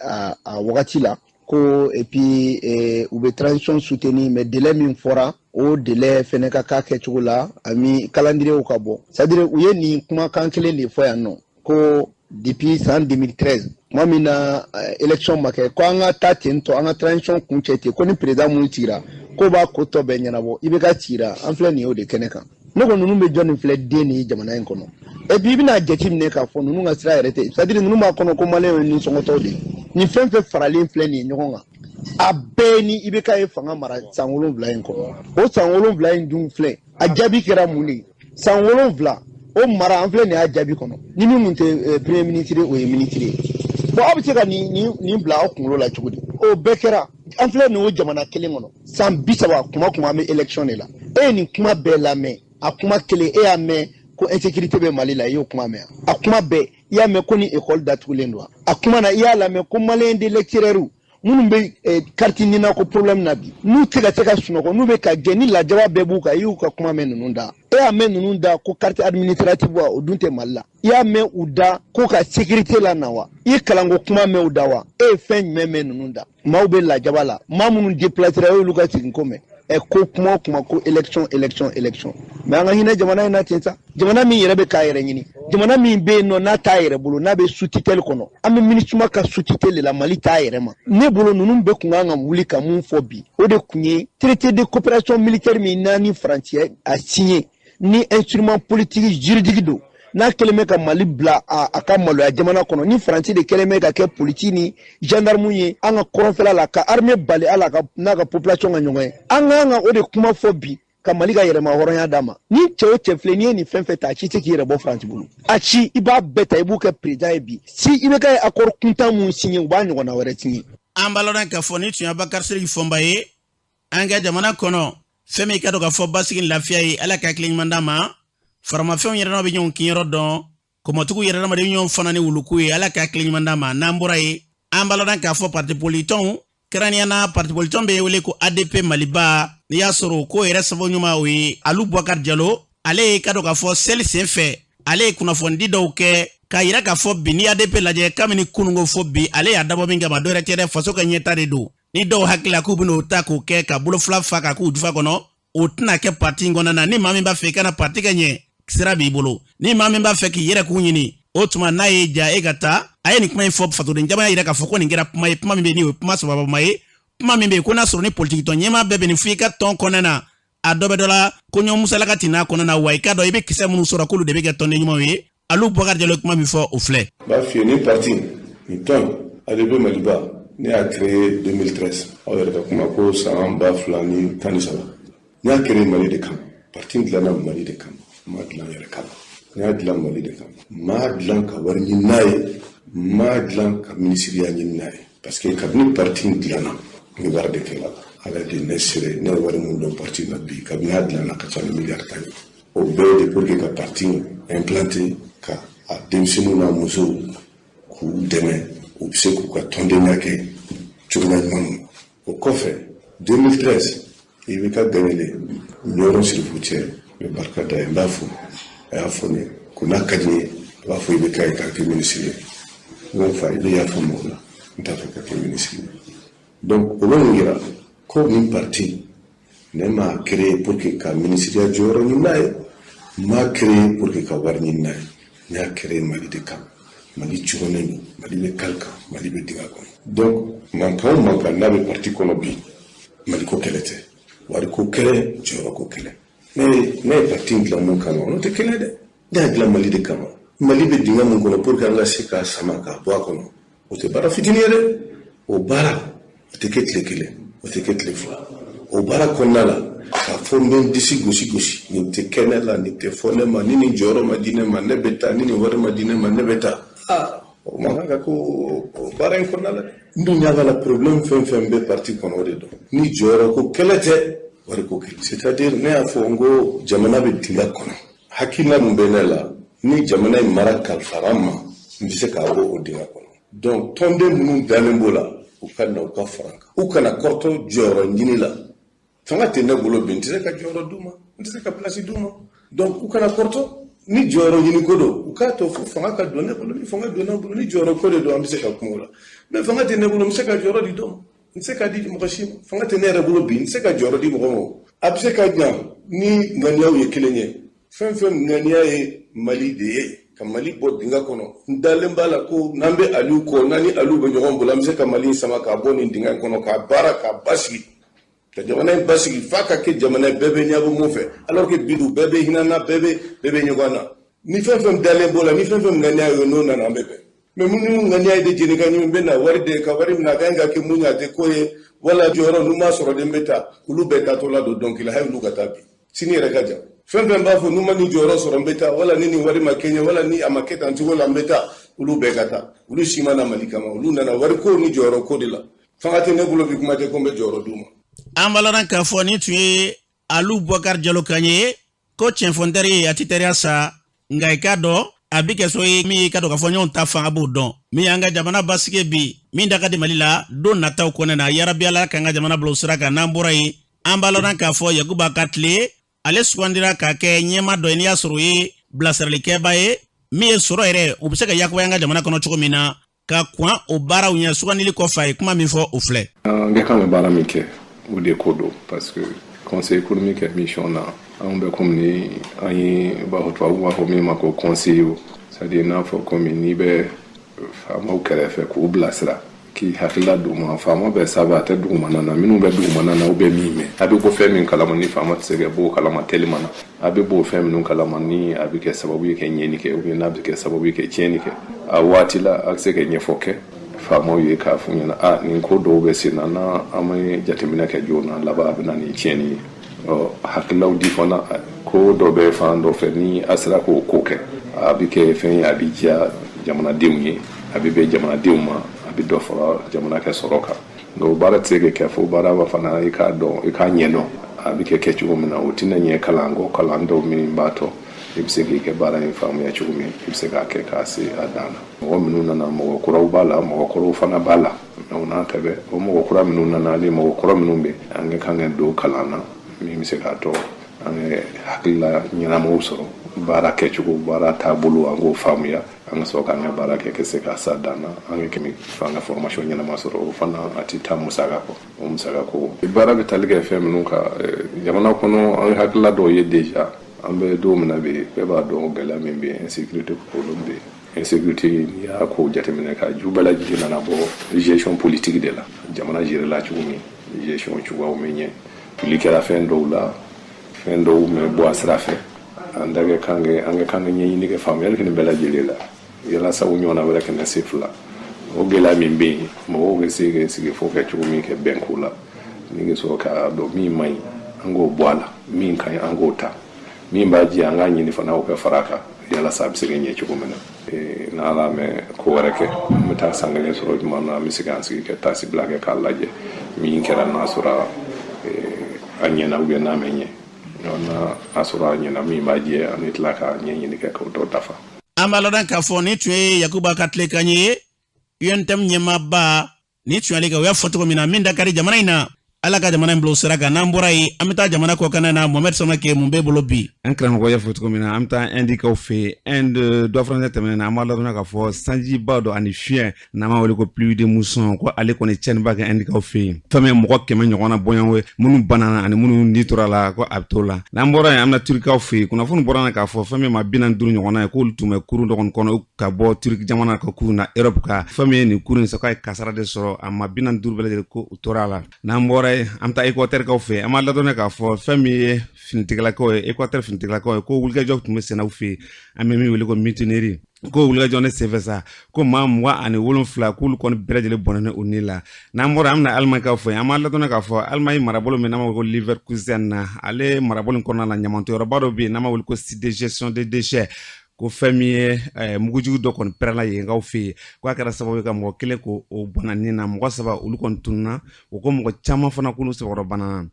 a wagati la, ko et puis u bɛ transition soutenir, mais délai min fɔra, o délai fɛnɛ ka k'a kɛcogo la, ani calendrier ka bɔ. C'est à dire u ye nin kumakan kelen de fɔ yan nɔ ko depuis san 2013, tuma min na élection ma kɛ, ko an ka taa ten tɔ, an ka transition kun cɛ ten, ko ni président mun sigira, k'o b'a ko tɔ bɛɛ ɲɛnabɔ. I bɛ ka sigira, an filɛ nin ye o de kɛnɛ kan. Ne ko ninnu bɛ jɔn nin filɛ den nin ye jamana in kɔnɔ? Et puis i bɛna jate minɛ k'a fɔ ninnu ka sira yɛrɛ tɛ, c'est à dire ninnu b'a kɔnɔ ko maliyɛnw ye nisɔngɔtɔw de ye. Nin fɛn fɛn faralen filɛ nin ye ɲɔgɔn kan, a bɛɛ ni i bɛ k'a ye fanga mara san 7 in kɔnɔ. O san 7 in dun filɛ, a jaabi kɛra mun de ye? San 7 o mara, an filɛ nin y'a jaabi kɔnɔ. Ni min kun tɛ premier ministre, o ye ministre ye. Bon, aw bɛ se ka nin nin nin bila aw kunkolo la cogo di? O bɛɛ kɛra. An filɛ nin o jamana kelen kɔnɔ san 30, kuma kuma an bɛ élection de la. E ye nin kuma bɛɛ lamɛn, a kuma kelen e y'a mɛn ko insécurité bɛ Mali la, i y'o kuma mɛn? A kuma bɛɛ, i y'a mɛn ko ni école datugulen don wa? A kuma na, i y'a lamɛn ko malien de l'extérieur minnu bɛ carte NINA ko problème na bi, n'u tɛ ka se ka sunɔgɔ, n'u bɛ ka jɛ ni lajaba bɛɛ b'u kan, i y'u ka kuma mɛn ninnu da? E y'a mɛn ninnu da ko carte administrative wa? O dun tɛ Mali la. I y'a mɛn u da ko ka sécurité la na wa? I ye kalanko kuma mɛn u da wa? E ye fɛn jumɛn mɛn ninnu da? Maaw bɛ lajaba la, maa minnu déplacera, e y'olu ka segin ko mɛn? Ɛ, ko kuma o kuma ko élection, élection, élection. Mais an ka hinɛ jamana in na ten sa. Jamana min yɛrɛ bɛ k'a yɛrɛ ɲini, jamana min bɛ yen nɔ n'a t'a yɛrɛ bolo, n'a bɛ sous tutelle kɔnɔ, an bɛ MINUSMA ka sous tutelle de la, Mali t'a yɛrɛ ma. Ne bolo, ninnu bɛɛ kun kan ka wuli ka mun fɔ bi, o de kun ye traité de coopération militaire min n'a ni Faransi a signé, ni instrument politique juridique don, n'a kɛlen bɛ ka Mali bila a ka maloya jamana kɔnɔ, ni Faransi de kɛlen bɛ ka kɛ polisi ni gendarme ye an ka kɔrɔnfɛla la, ka armée bali a la ka n'a ka population ka ɲɔgɔn ye. An kan ka o de kuma fɔ bi, ka Mali ka yɛrɛma hɔrɔnya d'a ma. Ni cɛ o cɛ filɛ, n'i ye nin fɛn fɛn ta, a si tɛ k'i yɛrɛ bɔ Faransi bolo. A si, i b'a bɛɛ ta, i b'u kɛ président ye bi. Si i bɛ ka accord kuntan mun signé, u b'a ɲɔgɔnna wɛrɛ signé. An b'a lɔn k'a fɔ ni tun ye Abubakar Sidiki Fɔnba ye. An ka jamana kɔnɔ, fɛn min ka dɔn k'a fɔ basigi ni lafiya ye, Ala ka hakili ɲuman d'a ma. Faramafɛnw yɛrɛ bɛ ɲɔgɔn kinyɔrɔ dɔn, kɔmɔtigiw yɛrɛ dama de ɲɔgɔn fana ni wuluku ye. Ala ka hakili ɲuman d'a ma. N'an bɔra yen, an b'a lɔn k'a fɔ parti polititɔnw, kɛrɛnkɛrɛnnenya na parti polititɔn bɛ wele ko ADP Maliba, n'i y'a sɔrɔ ko yɛrɛ sababu ɲuman, o ye Alu Bubakari Jalo. Ale ye ka dɔn k'a fɔ seli sen fɛ, ale ye kunnafonidi dɔw kɛ k'a yira k'a fɔ bi, ni ADP lajɛ kabini kununko fo bi, ale y'a dabɔ min kama, dɔ wɛrɛ tɛ dɛ, faso ka ɲɛta de don. Ni dɔw hakili la k'u bɛn'o ta k'o kɛ ka bolo fila fa ka k'u jufa kɔnɔ, o tɛna kɛ parti in kɔnɔna na. Ni maa min b'a fɛ i kana parti ka ɲɛ, sira b'i bolo. Ni maa min b'a fɛ k'i yɛrɛ k'u ɲini, o tuma n'a ye ja e ka taa. A ye nin kuma in fɔ fasoden jama yira k'a fɔ ko nin kɛra kuma ye, kuma min bɛ yen ni o ye kuma sababama ye, kuma min bɛ yen ko n'a sɔrɔ ni politikitɔn ɲɛmaa bɛɛ bɛ nin fɔ i ka tɔn kɔnɔna na, a dɔ bɛ dɔ la ko ɲɔgɔn musalaka ti n'a kɔnɔna na wa. I k'a dɔn i bɛ kisɛ minnu sɔrɔ, k'olu de bɛ kɛ tɔnden ɲumanw ye. Alu Bubakari Jalo ye kuma min fɔ, o filɛ. N b'a f'i ye, nin parti nin tɔn ADP Maliba, ne y'a créé 2013, aw yɛrɛ ka kuma ko san 2013. Ne y'a créé Mali de kama. Parti dilanna Mali de kama, n m'a dilan yɛrɛ kama. Ne y'a dilan Mali de kama, n m'a dilan ka wari ɲini n'a ye, n m'a dilan ka minisiriya ɲini n'a ye, parce que kabini parti dilanna, ni wari de kɛla. Ala de ne sere, ne ye wari mun don parti la bi, kabini a dilanna, ka ca ni miliyari 10 ye. O bɛɛ de pour que ka parti implanter, ka a denmisɛnninw n'a musow k'u dɛmɛ, u bɛ se k'u ka tɔndenya kɛ cogoya ɲuman na. O kɔfɛ, 2013, i bɛ ka gagné Ɲɔrɔ Sirifu cɛ, n bɛ barika da ye, n b'a fo. A y'a fɔ ne ye ko n'a ka di n ye, a b'a fɔ i bɛ k'a ye k'a kɛ minisiri ye. N ko n fa, i bɛ yafa n ma o la, n t'a fɛ ka kɛ minisiri ye. Donc o bɛ mun yira? Ko nin parti, ne m'a créé pour que ka minisiriya jɔyɔrɔ ɲini n'a ye, n m'a créé pour que ka wari ɲini n'a ye. N y'a créé Mali de kama. Mali cogonnen don, Mali bɛ kali kan, Mali bɛ dingɛ kɔnɔ. Donc mankan o mankan n'a bɛ parti kɔnɔ bi, Mali ko kɛlɛ tɛ, wari ko kɛlɛ, jɔyɔrɔ ko kɛlɛ. Ne ye parti dilan mun kama, o tɛ kɛlɛ dɛ. Ne y'a dilan Mali de kama. Mali bɛ dingɛ mun kɔnɔ, pour que an ka se k'a sama k'a bɔ a kɔnɔ, o tɛ baara fitinin ye dɛ. O baara, o tɛ kɛ tile kelen, o tɛ kɛ tile fila. O baara kɔnɔna la, k'a fɔ n bɛ n disi gosi gosi, nin tɛ kɛ ne la, nin tɛ fɔ ne ma, ni nin jɔyɔrɔ ma di ne ma, ne bɛ taa, ni nin wari ma di ne ma, ne bɛ taa, aa, o man kan ka ko o baara in kɔnɔna la dɛ. N dun ɲɛ b'a la, problème fɛn fɛn bɛ parti kɔnɔ, o de don. Ni jɔyɔrɔ ko kɛlɛ tɛ, wari ko kɛlɛ, c'est à dire ne y'a fɔ n ko jamana bɛ dingɛ kɔnɔ. Hakilina min bɛ ne la, ni jamana in mara kalifara n ma, n bɛ se k'a bɔ o dingɛ kɔnɔ. Donc tɔnden minnu dalen b'o la, u ka na, u ka fara n kan, u kana kɔrɔtɔ jɔyɔrɔ ɲini la. Fanga tɛ ne bolo bi, n tɛ se ka jɔyɔrɔ d'u ma, n tɛ se ka place d'u ma. Donc u kana kɔrɔtɔ. Ni jɔyɔrɔ ɲini ko don, u k'a to fo fanga ka don ne bolo. Ni fanga donna n bolo, ni jɔyɔrɔ ko de don, an bɛ se ka kuma o la. Mais fanga tɛ ne bolo, n bɛ se ka jɔyɔrɔ di dɔ ma, n tɛ se ka di mɔgɔ si ma. Fanga tɛ ne yɛrɛ bolo bi, n tɛ se ka jɔyɔrɔ di mɔgɔ ma. A bɛ se ka ɲa ni ŋaniyaw ye kelen ye. Fɛn fɛn ŋaniya ye Mali de ye, ka Mali bɔ dingɛ kɔnɔ, n dalen b'a la ko n'an bɛ Aliyu kɔ, n'an ni Aliyu bɛ ɲɔgɔn bolo, an bɛ se ka Mali in sama k'a bɔ nin dingɛ in kɔnɔ, k'a baara, k'a basigi, ka jamana in basigi f'a ka kɛ jamana ye bɛɛ bɛ ɲɛbɔ mun fɛ, alors que bi dun, bɛɛ bɛ hinɛ na, bɛɛ bɛ ɲɔgɔn na. Ni fɛn fɛn dalen b'o la, ni fɛn fɛn ŋaniya ye, n'o nana, an bɛ bɛn. Mais minnu ŋaniya ye de jeni ka ɲimi, bɛ na wari de ka wari minɛ, a ka ɲi ka kɛ mun ye, a tɛ ko ye, wala jɔyɔrɔ n'u m'a sɔrɔ de, n bɛ taa, olu bɛɛ taatɔ la don dɔnkili la, hali olu ka taa bi, sini yɛrɛ ka jan. Fɛn fɛn b'a fɔ n'u ma nin jɔyɔrɔ sɔrɔ, n bɛ taa, wala ni nin wari ma kɛ ɲɛ, wala ni a ma kɛ tan cogo la, n bɛ taa, olu bɛɛ ka taa. Olu si ma na Mali kama, olu nana wari ko ni jɔyɔrɔ ko de la. Fanga tɛ ne bolo bi, kuma tɛ ko n bɛ jɔyɔrɔ d'u ma. An b'a ladɔn k'a fɔ nin tun ye Alu Bubakari Jalo kan ye ko tiɲɛfɔ teri ye, a tɛ teriya sa, nka i k'a dɔn a bi kɛ so ye min ye, i ka dɔn k'a fɔ ɲɔgɔn ta fan a b'o dɔn. Min y'an ka jamana basigi bi, min da ka di Mali la don nataw kɔnɔ na, yarabi Ala k'an ka jamana bila o sira kan. N'an bɔra yen, an b'a ladɔn k'a fɔ Yakuba Katile, ale sugandira ka kɛ ɲɛmaa dɔ ye, n'i y'a sɔrɔ o ye bilasiralikɛba ye, min ye sɔrɔ yɛrɛ o bɛ se ka yakubaya an ka jamana kɔnɔ cogo min na, ka kɔn o baaraw ɲɛ. Sugandili kɔfɛ, a ye kuma min fɔ, o filɛ. An ka kan ka baara min kɛ, o de ko don, parce que conseil économique ka mission na, anw bɛ komi ni an ye b'a fɔ, tubabu b'a fɔ min ma ko conseiller, c'est à dire n'a fɔ komi n'i bɛ faamaw kɛrɛfɛ k'u bilasira, k'i hakilila d'u ma. Faama bɛ sanfɛ, a tɛ dugumana na. Minnu bɛ dugumana na, u bɛ min mɛn, a bɛ bɔ fɛn min kalama ni faama tɛ se ka bɔ o kalama telima na, a bɛ bɔ fɛn minnu kalama ni a bɛ kɛ sababu ye ka ɲɛni kɛ ou bien n'a bɛ kɛ sababu ye ka tiɲɛni kɛ a waati la, a bɛ se ka ɲɛfɔ kɛ faamaw ye k'a f'u ɲɛna a nin ko dɔw bɛ sen na, n'an ma jateminɛ kɛ joona, laban a bɛ na ni tiɲɛni ye. Ɔ hakililaw di fana, ko dɔ bɛ fan dɔ fɛ, ni a sera k'o ko kɛ, a bɛ kɛ fɛn ye, a bɛ diya jamanadenw ye, a bɛ bɛn jamanadenw ma, a bɛ dɔ fara jamana kɛ sɔrɔ kan. Donc baara tɛ se ka kɛ fo baara b'a fana i k'a dɔn, i k'a ɲɛdɔn a bɛ kɛ kɛcogo min na. O tɛna ɲɛ kalan kɔ, kalan dɔw min b'a tɔ i bɛ se k'i kɛ baara in faamuya cogo min, i bɛ se k'a kɛ k'a se a dan na. Mɔgɔ minnu nana, mɔgɔ kuraw b'a la, mɔgɔ kɔrɔw fana b'a la. O n'a ta bɛɛ, o mɔgɔ kura minnu nana ani mɔgɔ kɔrɔ minnu bɛ, an ka kan ka don kalan na min bɛ se k'a tɔ an ka hakilila ɲɛnamaw sɔrɔ baara kɛcogo, baara taabolo, an k'o faamuya, an ka sɔrɔ k'an ka baara kɛ ka se k'a s'a dan na. An ka kɛmɛ f'an ka formation ɲɛnama sɔrɔ, o fana a tɛ taa musaka kɔ. O musaka ko, baara bɛ tali kɛ fɛn minnu kan jamana kɔnɔ, an hakilila dɔw ye déjà. An bɛ don min na bi, bɛɛ b'a dɔn gɛlɛya min bɛ yen, insécurité problème bɛ yen. Insécurité, n'i y'a ko jateminɛ ka ju bɛɛ lajɛlen nana bɔ gestion politique de la. Jamana gérer la cogo min, gestion cogoyaw min ɲɛ, fili kɛra fɛn dɔw la, fɛn dɔw mɛ bɔ a sira fɛ. An da kɛ kan kɛ, an ka kan ka ɲɛɲini kɛ faamuyali kɛ nin bɛɛ lajɛlen la, yalasa u ɲɔgɔnna wɛrɛ kana se fila. O gɛlɛya min bɛ yen, mɔgɔw bɛ se ka sigi fo kɛ cogo min kɛ bɛn ko la, ni ka sɔrɔ k'a dɔn min man ɲi, an k'o bɔ a la, min ka ɲi, an k'o ta, min b'a jɛ, an k'a ɲini fana o ka fara a kan, yalasa a bɛ se ka ɲɛ cogo min na. N'Ala mɛ ko wɛrɛ kɛ, an bɛ taa san kelen sɔrɔ juma na, an bɛ se k'an sigi kɛ taasibila kɛ k'a lajɛ min kɛra, n'a sɔrɔ a ɲɛna ou bien n'a ma ɲɛ. N'a sɔrɔ a ɲɛna, min b'a jɛ, an bɛ tila ka ɲɛɲini kɛ k'o dɔ dafa. An b'a ladɔn k'a fɔ nin tun ye Yakuba ka tilekan ye, UNTM ɲɛmaaba. Nin tun y'ale kan, u y'a fɔ cogo min na, min da ka di jamana in na, Ala ka jamana in bila o sira kan. N'an bɔra yen, an bɛ taa jamana kɔkanna na. Mohamɛd Samake, mun b'e bolo bi? An karamɔgɔ y'a fɔ cogo min na, an bɛ taa Indikaw fɛ yen. Inde dɔ furancɛ tɛmɛnen na, an b'a ladɔnniya k'a fɔ sanjiba dɔ ani fiɲɛ n'an b'a wele ko pluie de mousson, ko ale kɔni tiɲɛniba kɛ Indikaw fɛ yen. Fɛn min ye mɔgɔ 100 ɲɔgɔnna bɔɲɔgɔn ye minnu banana ani minnu ni tora la, ko a bɛ t'o la. N'an bɔra yen, an bɛna Turikaw fɛ yen. Kunnafoni bɔra na k'a fɔ fɛn min ma 45 ɲɔgɔnna ye, k'olu tun bɛ kurun dɔ kɔni kɔnɔ ka bɔ Turki jamana ka kurun na Europe ka. Fɛn min ye nin kurun in sa, k'a ye kasara de sɔrɔ, a ma 45 bɛɛ lajɛlen ko u tora a la. N'an bɔra yen, an bɛ taa Équateur fɛ yen. An b'a ladɔnniya k'a fɔ fɛn min ye finitigilakaw ye, Équateur finitigilakaw ye, ko wulikajɔ tun bɛ senna u fɛ yen, an bɛ min wele ko mutinerie, ko wulikajɔ ne senfɛ sa, ko maa 27, k'olu kɔni bɛɛ lajɛlen bɔnɛna u ni la. N'an bɔra, an bɛna Alimaɲikaw fɛ yen. An b'a ladɔnniya k'a fɔ Alimaɲi marabolo min n'an b'a wele ko Leverkusen na, ale marabolo in kɔnɔna na, ɲamantoyɔrɔba dɔ bɛ yen n'an b'a wele ko site de gestion de déchets, ko fɛn min ye mugujugu dɔ kɔni pɛrɛnna yenkaw fɛ yen, ko a kɛra sababu ye ka mɔgɔ kelen ko o bɔnna ni na, mɔgɔ saba olu kɔni tununna, o ko mɔgɔ caman fana k'olu sɛbɛkɔrɔ banana.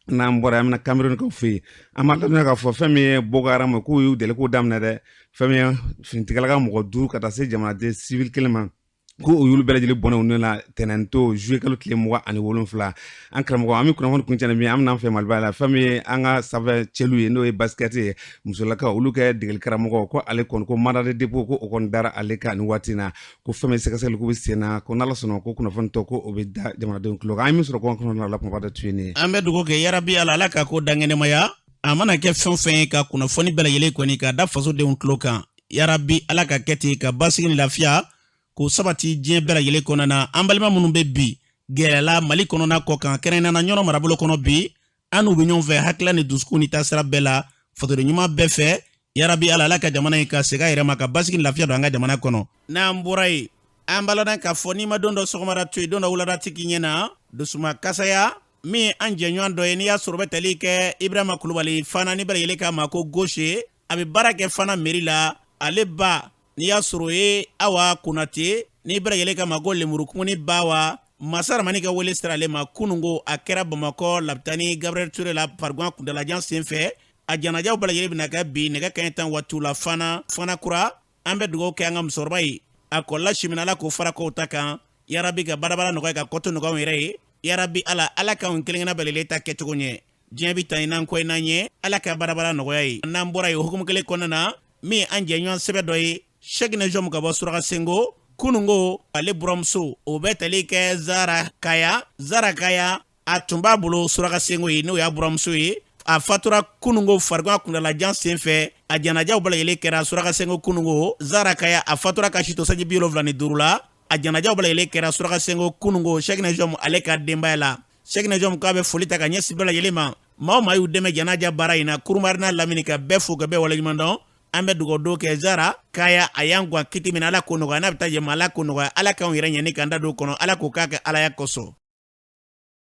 N'an bɔra, an bɛna Cameroun fɛ yen. An b'a ladɔnniya k'a fɔ fɛn min ye Boko Haram ye, k'u y'u deli k'u daminɛ dɛ, fɛn min ye finitigilaka mɔgɔ duuru ka taa se jamanaden civil kelen ma, ko u y'olu bɛɛ lajɛlen bɔnɛ u ni la tɛnɛnto juillet kalo tile 27. An karamɔgɔ, an bɛ kunnafoni kuncɛ ni min ye, an bɛna an fɛ Maliba la. Fɛn min ye an ka sanfɛ cɛlu ye, n'o ye basket ye, musolakaw olu kɛ degeli karamɔgɔ, ko ale kɔni ko mandat de dépôt, ko o kɔni dara ale kan nin waati na, ko fɛn min sɛgɛsɛgɛli ko bɛ sen na, ko n'Ala sɔnna, ko kunnafoni tɔ ko o bɛ da jamanadenw tulo kan. An ye min sɔrɔ kɔn kɔnɔna la, kumaba dɔ tun ye nin ye. An bɛ dugawu kɛ yarabi Ala, Ala ka ko dankɛnɛmaya. A mana kɛ fɛn o fɛn ye, ka kunnafoni bɛɛ lajɛlen kɔni ka da fasodenw tulo kan, yarabi Ala ka kɛ ten ka basigi ni lafiya k'o sabati diɲɛ bɛɛ lajɛlen kɔnɔna na. An balima minnu bɛ bi gɛlɛya la Mali kɔnɔna kɔ kan, kɛrɛnkɛrɛnnenya na Ɲɔrɔ marabolo kɔnɔ bi, an n'u bɛ ɲɔgɔn fɛ hakilila ni dusukun ni taasira bɛɛ la, fasoden ɲuman bɛɛ fɛ. Yarabi Ala, Ala ka jamana in ka segin a yɛrɛ ma, ka basigi ni lafiya don an ka jamana kɔnɔ. N'an bɔra yen, an b'a ladɔn k'a fɔ n'i ma don dɔ sɔgɔmada to yen, don dɔ wulada tɛ k'i ɲɛ na. Dusuma kasaya min an jɛɲɔgɔn dɔ ye, n'i y'a sɔrɔ bɛ tali kɛ Ibrahima Kulubali Fana, ni bɛɛ lajɛlen k'a ma ko Gose, a bɛ baara kɛ Fana mairie la. Ale ba, n'i y'a sɔrɔ o ye Awa Konate, ni bɛɛ lajɛlen k'a ma ko Lemurukumuni Bawa. Masa Ramani ka wele sera ale ma kunungo. A kɛra Bamakɔ lapitani Gabriel Ture la farigan kuntalajan sen fɛ. A janajaw bɛɛ lajɛlen bɛna kɛ bi nɛgɛ kanɲɛ 10 waatiw la Fana, Fana Kura. An bɛ dugawu kɛ an ka musokɔrɔba ye, a kɔlɔla si min, Ala k'o fara kow ta kan. Yarabi, ka badabada nɔgɔya, ka kɔto nɔgɔya anw yɛrɛ ye. Yarabi Ala, Ala k'anw kelenkelenna bɛɛ lajɛlen ta kɛcogo ɲɛ. Diɲɛ bɛ tan n'an kɔ ye n'an ye, Ala ka badabada nɔgɔya ye. N'an bɔra yen, hukumu kelen kɔnɔna na, min an jɛɲɔgɔn sɛbɛ dɔ ye, Sɛkinɛ Jɔmu ka bɔ Suraka Senko, kunungo ale buramuso, o bɛ tali kɛ Zara Kaya. Zara Kaya, a tun b'a bolo Suraka Senko ye, n'o y'a buramuso ye. A fatura kunungo farigan kuntalajan sen fɛ. A janajaw bɛɛ lajɛlen kɛra Suraka Senko kunungo. Zara Kaya, a fatura ka si to sanji 75 la. A janajaw bɛɛ lajɛlen kɛra Suraka Senko kunungo, Sɛkinɛ Jɔmu ale ka denbaya la. Sɛkinɛ Jɔmu k'a bɛ foli ta ka ɲɛsin bɛɛ lajɛlen ma, maa o maa y'u dɛmɛ janaja baara in na Kurumari n'a lamini, ka bɛɛ fo, ka bɛɛ waleɲuman dɔn. An bɛ dugawu don kɛ Zara Kaya. A y'an gan kiti min, Ala k'o nɔgɔya. N'a bɛ taa jɛma, Ala k'o nɔgɔya. Ala k'anw yɛrɛ ɲɛni k'an da don kɔnɔ, Ala k'o k'a kɛ Alaya kosɔn.